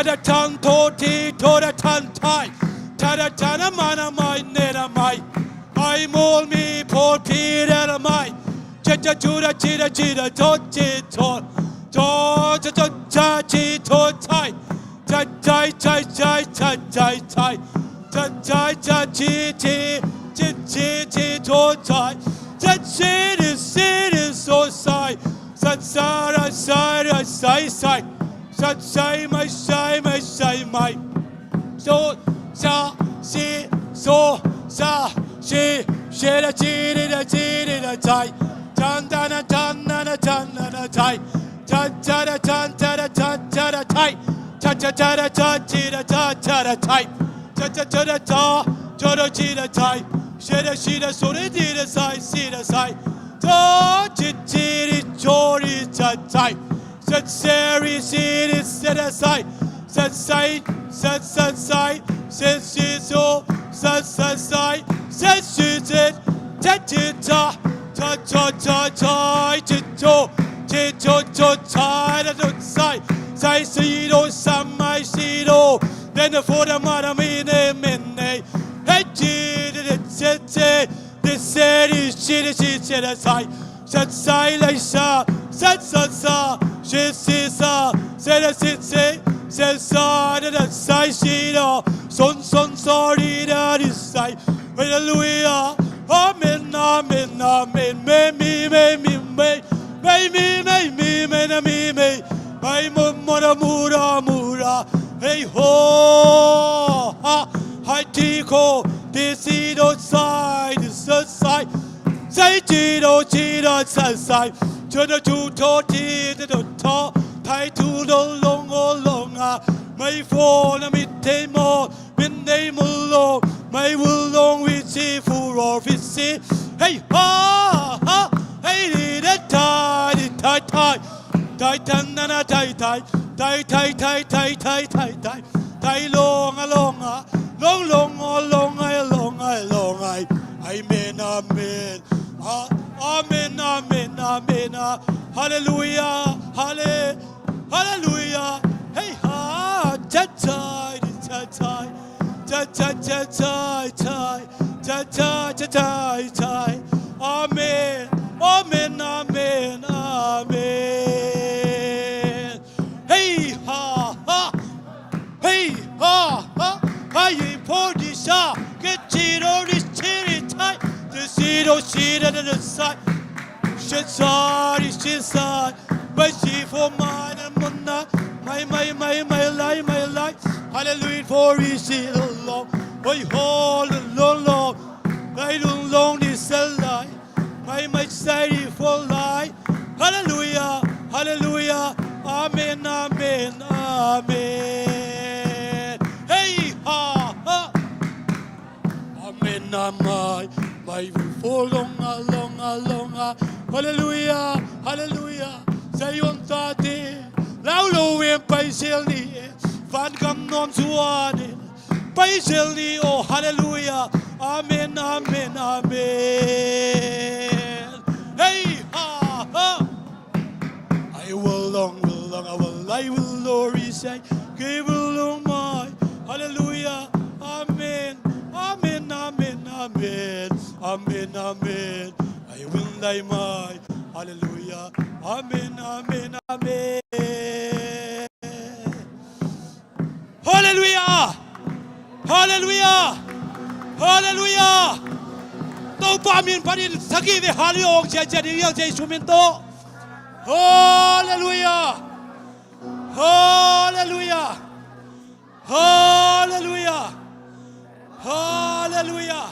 Tadatan toti todatan tai. Tadatan amana mai nena mai. Ai mol mi pol pidana mai. Cha cha chuda chida chida to chi to. To cha cha cha chi to tai. Cha tai tai tai cha tai tai. Cha tai cha chi chi chi chi chi to tai. Cha chi di si di so sai. Sa sa ra sai ra sai sai. Sa sai mai sai mai sai mai. So sa si so sa si. Shi da chi di da chi di da tai. Tan da na tan da na tan da na tai. Tan ta da tan ta da tan ta da tai. Tan ta ta da tan chi da tan ta da tai. Tan ta ta da ta ta da chi da tai. Shi da shi da so di di da sai si da sai. Ta chi chi di cho di ta tai. Set seri si di set aside. Set side, set set side, set si so, set set side, set si set, ta ti ta, ta ta ta ta, ti to, ti to to ta da do sai, sai si do sa mai si do. Then the for the mother me ne me ne. Hey ti di di ti ti. Di si di si di si si da sai. Set sai lai sa, set sa sa, shi si sa, se da si si, se sa da da sai si da, son son sa di da di sai. Hallelujah. Amen, amen, amen. Me mi, me mi, me. Me mi, me mi, me na mi, me. Me mo mo da mu da mu da. Hey ho ha. Hai ti ko. Di si do sai, di so sai. Sai ti do ti do sai sai. Cho do chu to ti do to. Tai tu do long o long a. Mai fo na mi te mo. Min nei mu lo. Mai wu long wi si fu ro fi si. Hey ha ha. Hey di da tai di tai tai. Tai tan na na tai tai. Tai tai tai tai tai tai tai. Tai long a long a. Long long o long a long a long a. Amen, amen. A-, amen, amen, amen. A-, hallelujah, halle-, hallelujah. Hey ha, ta tai, ta tai, ta tai, ta tai, ta tai, ta tai, ta tai. Amen, amen, amen, amen. Hey ha ha. Hey ha ha. Hai po di sa. Ke ti do di ti di tai. Di si do si da da da sai. Shi sa di shi sa. Mai si fo mai na mo na. Mai mai mai mai lai mai lai. Hallelujah for is the Lord. Hoi ho lo lo lo. Lai lung long di sa lai. Mai mai sai di fo lai. Hallelujah, hallelujah. Amen, amen, amen. Hey ha ha. Amen, amen. Mai fo long a long a long a. Hallelujah, hallelujah. Zion ta te. Lau lo wen pai sel ni. Van gam nom suan ni. Pai sel ni, oh, hallelujah. Amen, amen, amen. Hey ha ha. Ai will long, will long, a will lai will lori sai. Ke will long mai. Hallelujah. Amen. Amen, amen, amen. Amen, amen. Ai will lai mai. Hallelujah. Amen, amen, amen. Hallelujah! Hallelujah! Hallelujah! Topa min panin sagih ve hallelujah ong ciacia ding hiang, Jesu min tawh. Hallelujah! Hallelujah! Hallelujah! Hallelujah!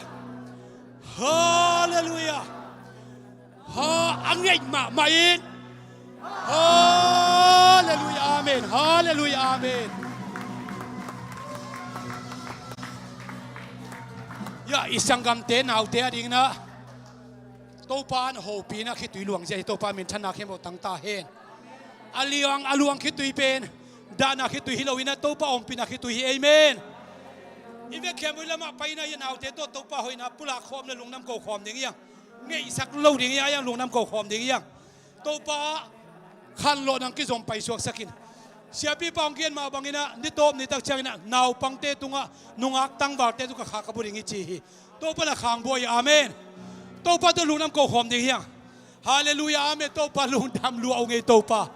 Hallelujah! Ha, a ngeih mahmah in. Halleluiah, amen. Halleluiah, amen. Ya, i sanggamte naute a dingin ah Topa in hopihna khitui luang zia hi. Topa minthanna khempeuh tang ta hen. A liang a luang khitui pen dahna khitui hi lo in ah Topa ompihna khitui hi. Amen. I vekkhiam uh lamah paina i naute tawh Topa hoihna pulak khawm le lungdam ko khawm ding hi hang. Ngeihsak lo ding hi hang, lungdam ko khawm ding hi hang. Topa khanlawh nang kizom paisuaksak in. Siapipa hong gen mah bangin ah, ni tawp ni tak ciangin ah, naupangte tungah, nungak tangvalte tungah khak a bu ding hi ci hi. Topa na khang buai hi, amen. Topa tawh lungdam ko khawm ding hi hang. Halleluiah, amen. Topa lungdam lua ung ei Topa.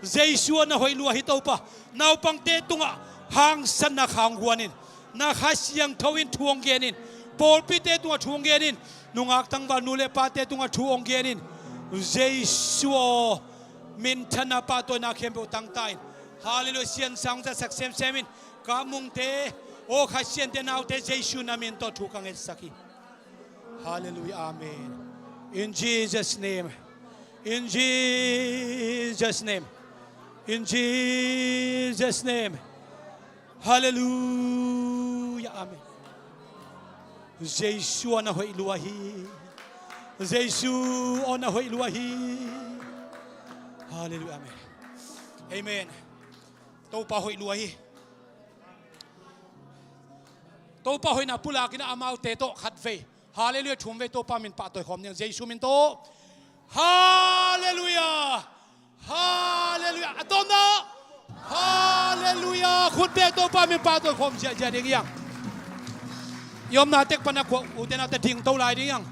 Jesu aw na hoih lua hi Topa. Naupangte tungah hangsanna khang guan in. Na Kha Siangtho in thu hong gen in. Pawlpite tungah thu hong gen in. Nungak tangval nu le pate tungah thu hong gen in. Jesu aw, minthanna pahtawina khempeuh tangta in. Halleluiah, siansang za sak semsem in. Ka mungte, aw Kha Siangte naute, Jesu na min tawh thu ka ngetsak hi. Halleluiah, amen. In Jesus' name. In Jesus' name. In Jesus' name. Halleluiah, amen. Jesu aw na hoih lua hi. Jesu aw na hoih lua hi. Halleluiah, amen. Amen. Topa hoih lua hi. Topa hoihna pulak in ah amaute tawh khatvei, halleluiah, thumvei Topa min pahtawi khawm ding, Jesu min tawh. Halleluiah. Halleluiah. A tawpna. Halleluiah. Khut beng, Topa min pahtawi khawm ziahziah ding hi hang. I omna tek pan a kua ute naute dingto lai ding hi hang.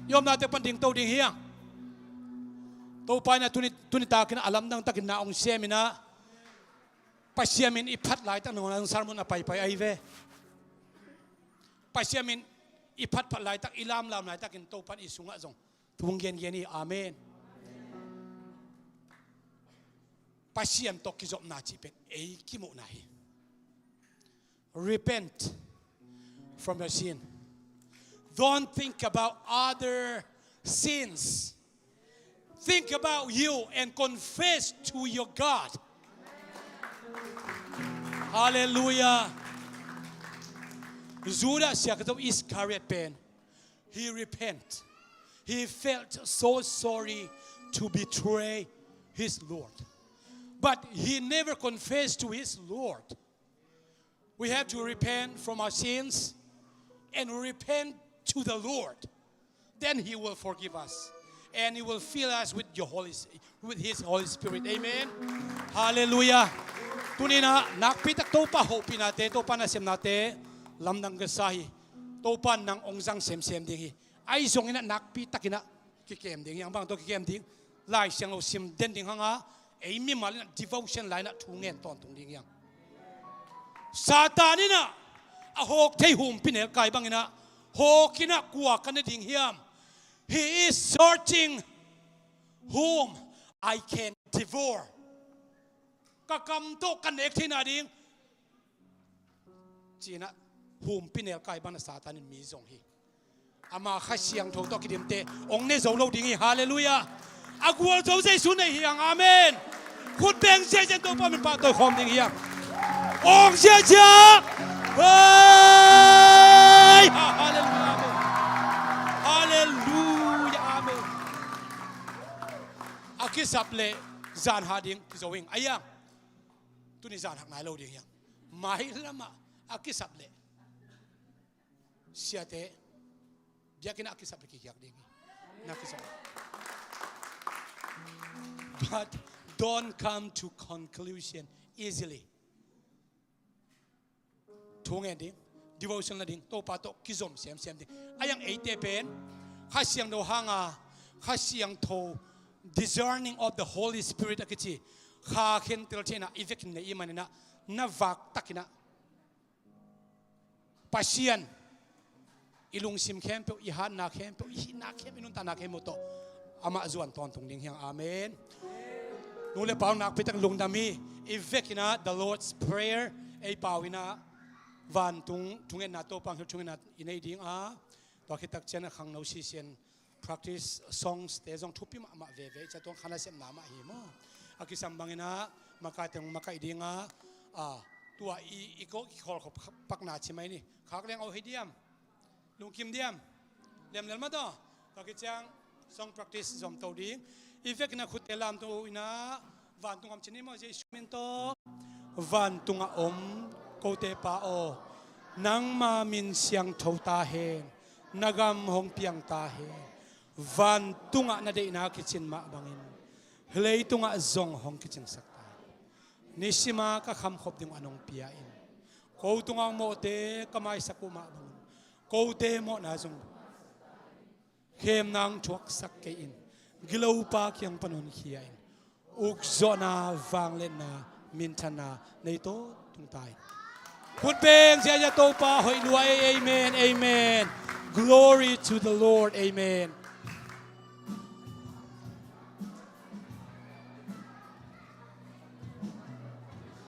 I omna tek pan dingto ding hi hang. Topa in ah tuni, tuni takin ah a lamdang takin na hong sem in ah, Pasian min i phat laitak, nang sermon a paipai ahi ve. Pasian min i phatphat laitak, i lamlam laitakin Topa in i sungah zong thu hong gengen hi. Amen. Pasian tawh kizopna cih pen ei kimuhna hi. Repent from your sin. Don't think about other sins. Think about you and confess to your God. Halleluiah. Judas Iskariot pen, he repent. He felt so sorry to betray his Lord. But he never confessed to his Lord. We have to repent from our sins and repent to the Lord. Then He will forgive us and He will fill us with your Holy, with His Holy Spirit. Amen. Halleluiah. Tuni in ah nakpi tak Topa hopihna te, Topa nasepna te lamdang ka sa hi. Topa nang hong zang semsem ding hi. Ahi zongin ah nakpi takin ah kikem ding hi hang. Bang tawh kikem ding? Lai Siangtho sim den ding hang a, ei mimal in ah devotion lai in ah thu ngen tawntung ding hi hang. Satan in ah a hawk thei humpinelkai bangin ah hawk in ah kua ka ne ding hiam? He is searching whom I can devour. Ka kam tawh ka nek theihna ding ci-in ah humpinelkai bangin ah Satan in mi zong hi. Ama Kha Siangtho tawh kidimte hong ne zo lo ding hi. Halleluiah. A gualzo Jesu nei hi hang. Amen. Khut beng ziahziah in Topa min pahtawi khawm ding hi hang. Awng ziahziah. Hei! Ha, halleluiah. Amen. Halleluiah. Amen. A kisap leh zan hah ding kizo ing. Ahi hang. Tuni zan hah ngai lo ding hi hang. Mailamah a kisap leh, siate, biakinn ah a kisap leh kikhiak ding hi. Na kisap. But don't come to conclusion easily. Thu ngen ding, devotion la ding, Topa tawh kizom semsem ding. Ahi hang eite pen Kha Siangtho hanga, Kha Siangtho, discerning of the Holy Spirit a kici, Kha khentel theihna i vekin nei i hih manin ah, na vak takin ah Pasian i lungsim khempeuh, i hatna khempeuh, i hihna khempeuh, i nuntakna khempeuh tawh amah zuan tawntung ding hi hang. Amen. Nu le pa, nakpi tak lungdam hi. I vekin ah the Lord's Prayer ei pau in ah, vantung thungetna, Topa hong hilh thungetna i nei ding a, tua khit tak ciang a khangno sisian practice songs te zong thupi mahmah veve, i ciah tuang kha nasepna mah hi maw. A kisam bangin ah makaite hong makaih ding a, a, tua i, i ko, i kholkhop pakna ci mai ni. Khak leng aw hi diam? Lungkim diam? Lemlel mah tawh. Tua khit ciang song practice zom to ding. I vekin ah khutte lamto in ah, vantung om ci ni maw, Jesu min tawh. Vantungah om kote Pa aw, nangma min siangtho ta hen. Na gam hong piang ta hen. Vantungah na deihna kicin mah bangin, leitungah zong hong kicingsak ta hen. Nisima ka khamkhop ding uh a nong pia in, ko tungah mawhte ka maisak uh mah bangin kote mawhna zong khemna hong thuaksak kei in. Gilopa kiang pan honkhia in. Ukzawhna, vangliatna, minthanna nei tawh tungta in. Khutbeng ziahziah Topa hoih lua ei. Amen, amen. Glory to the Lord. Amen.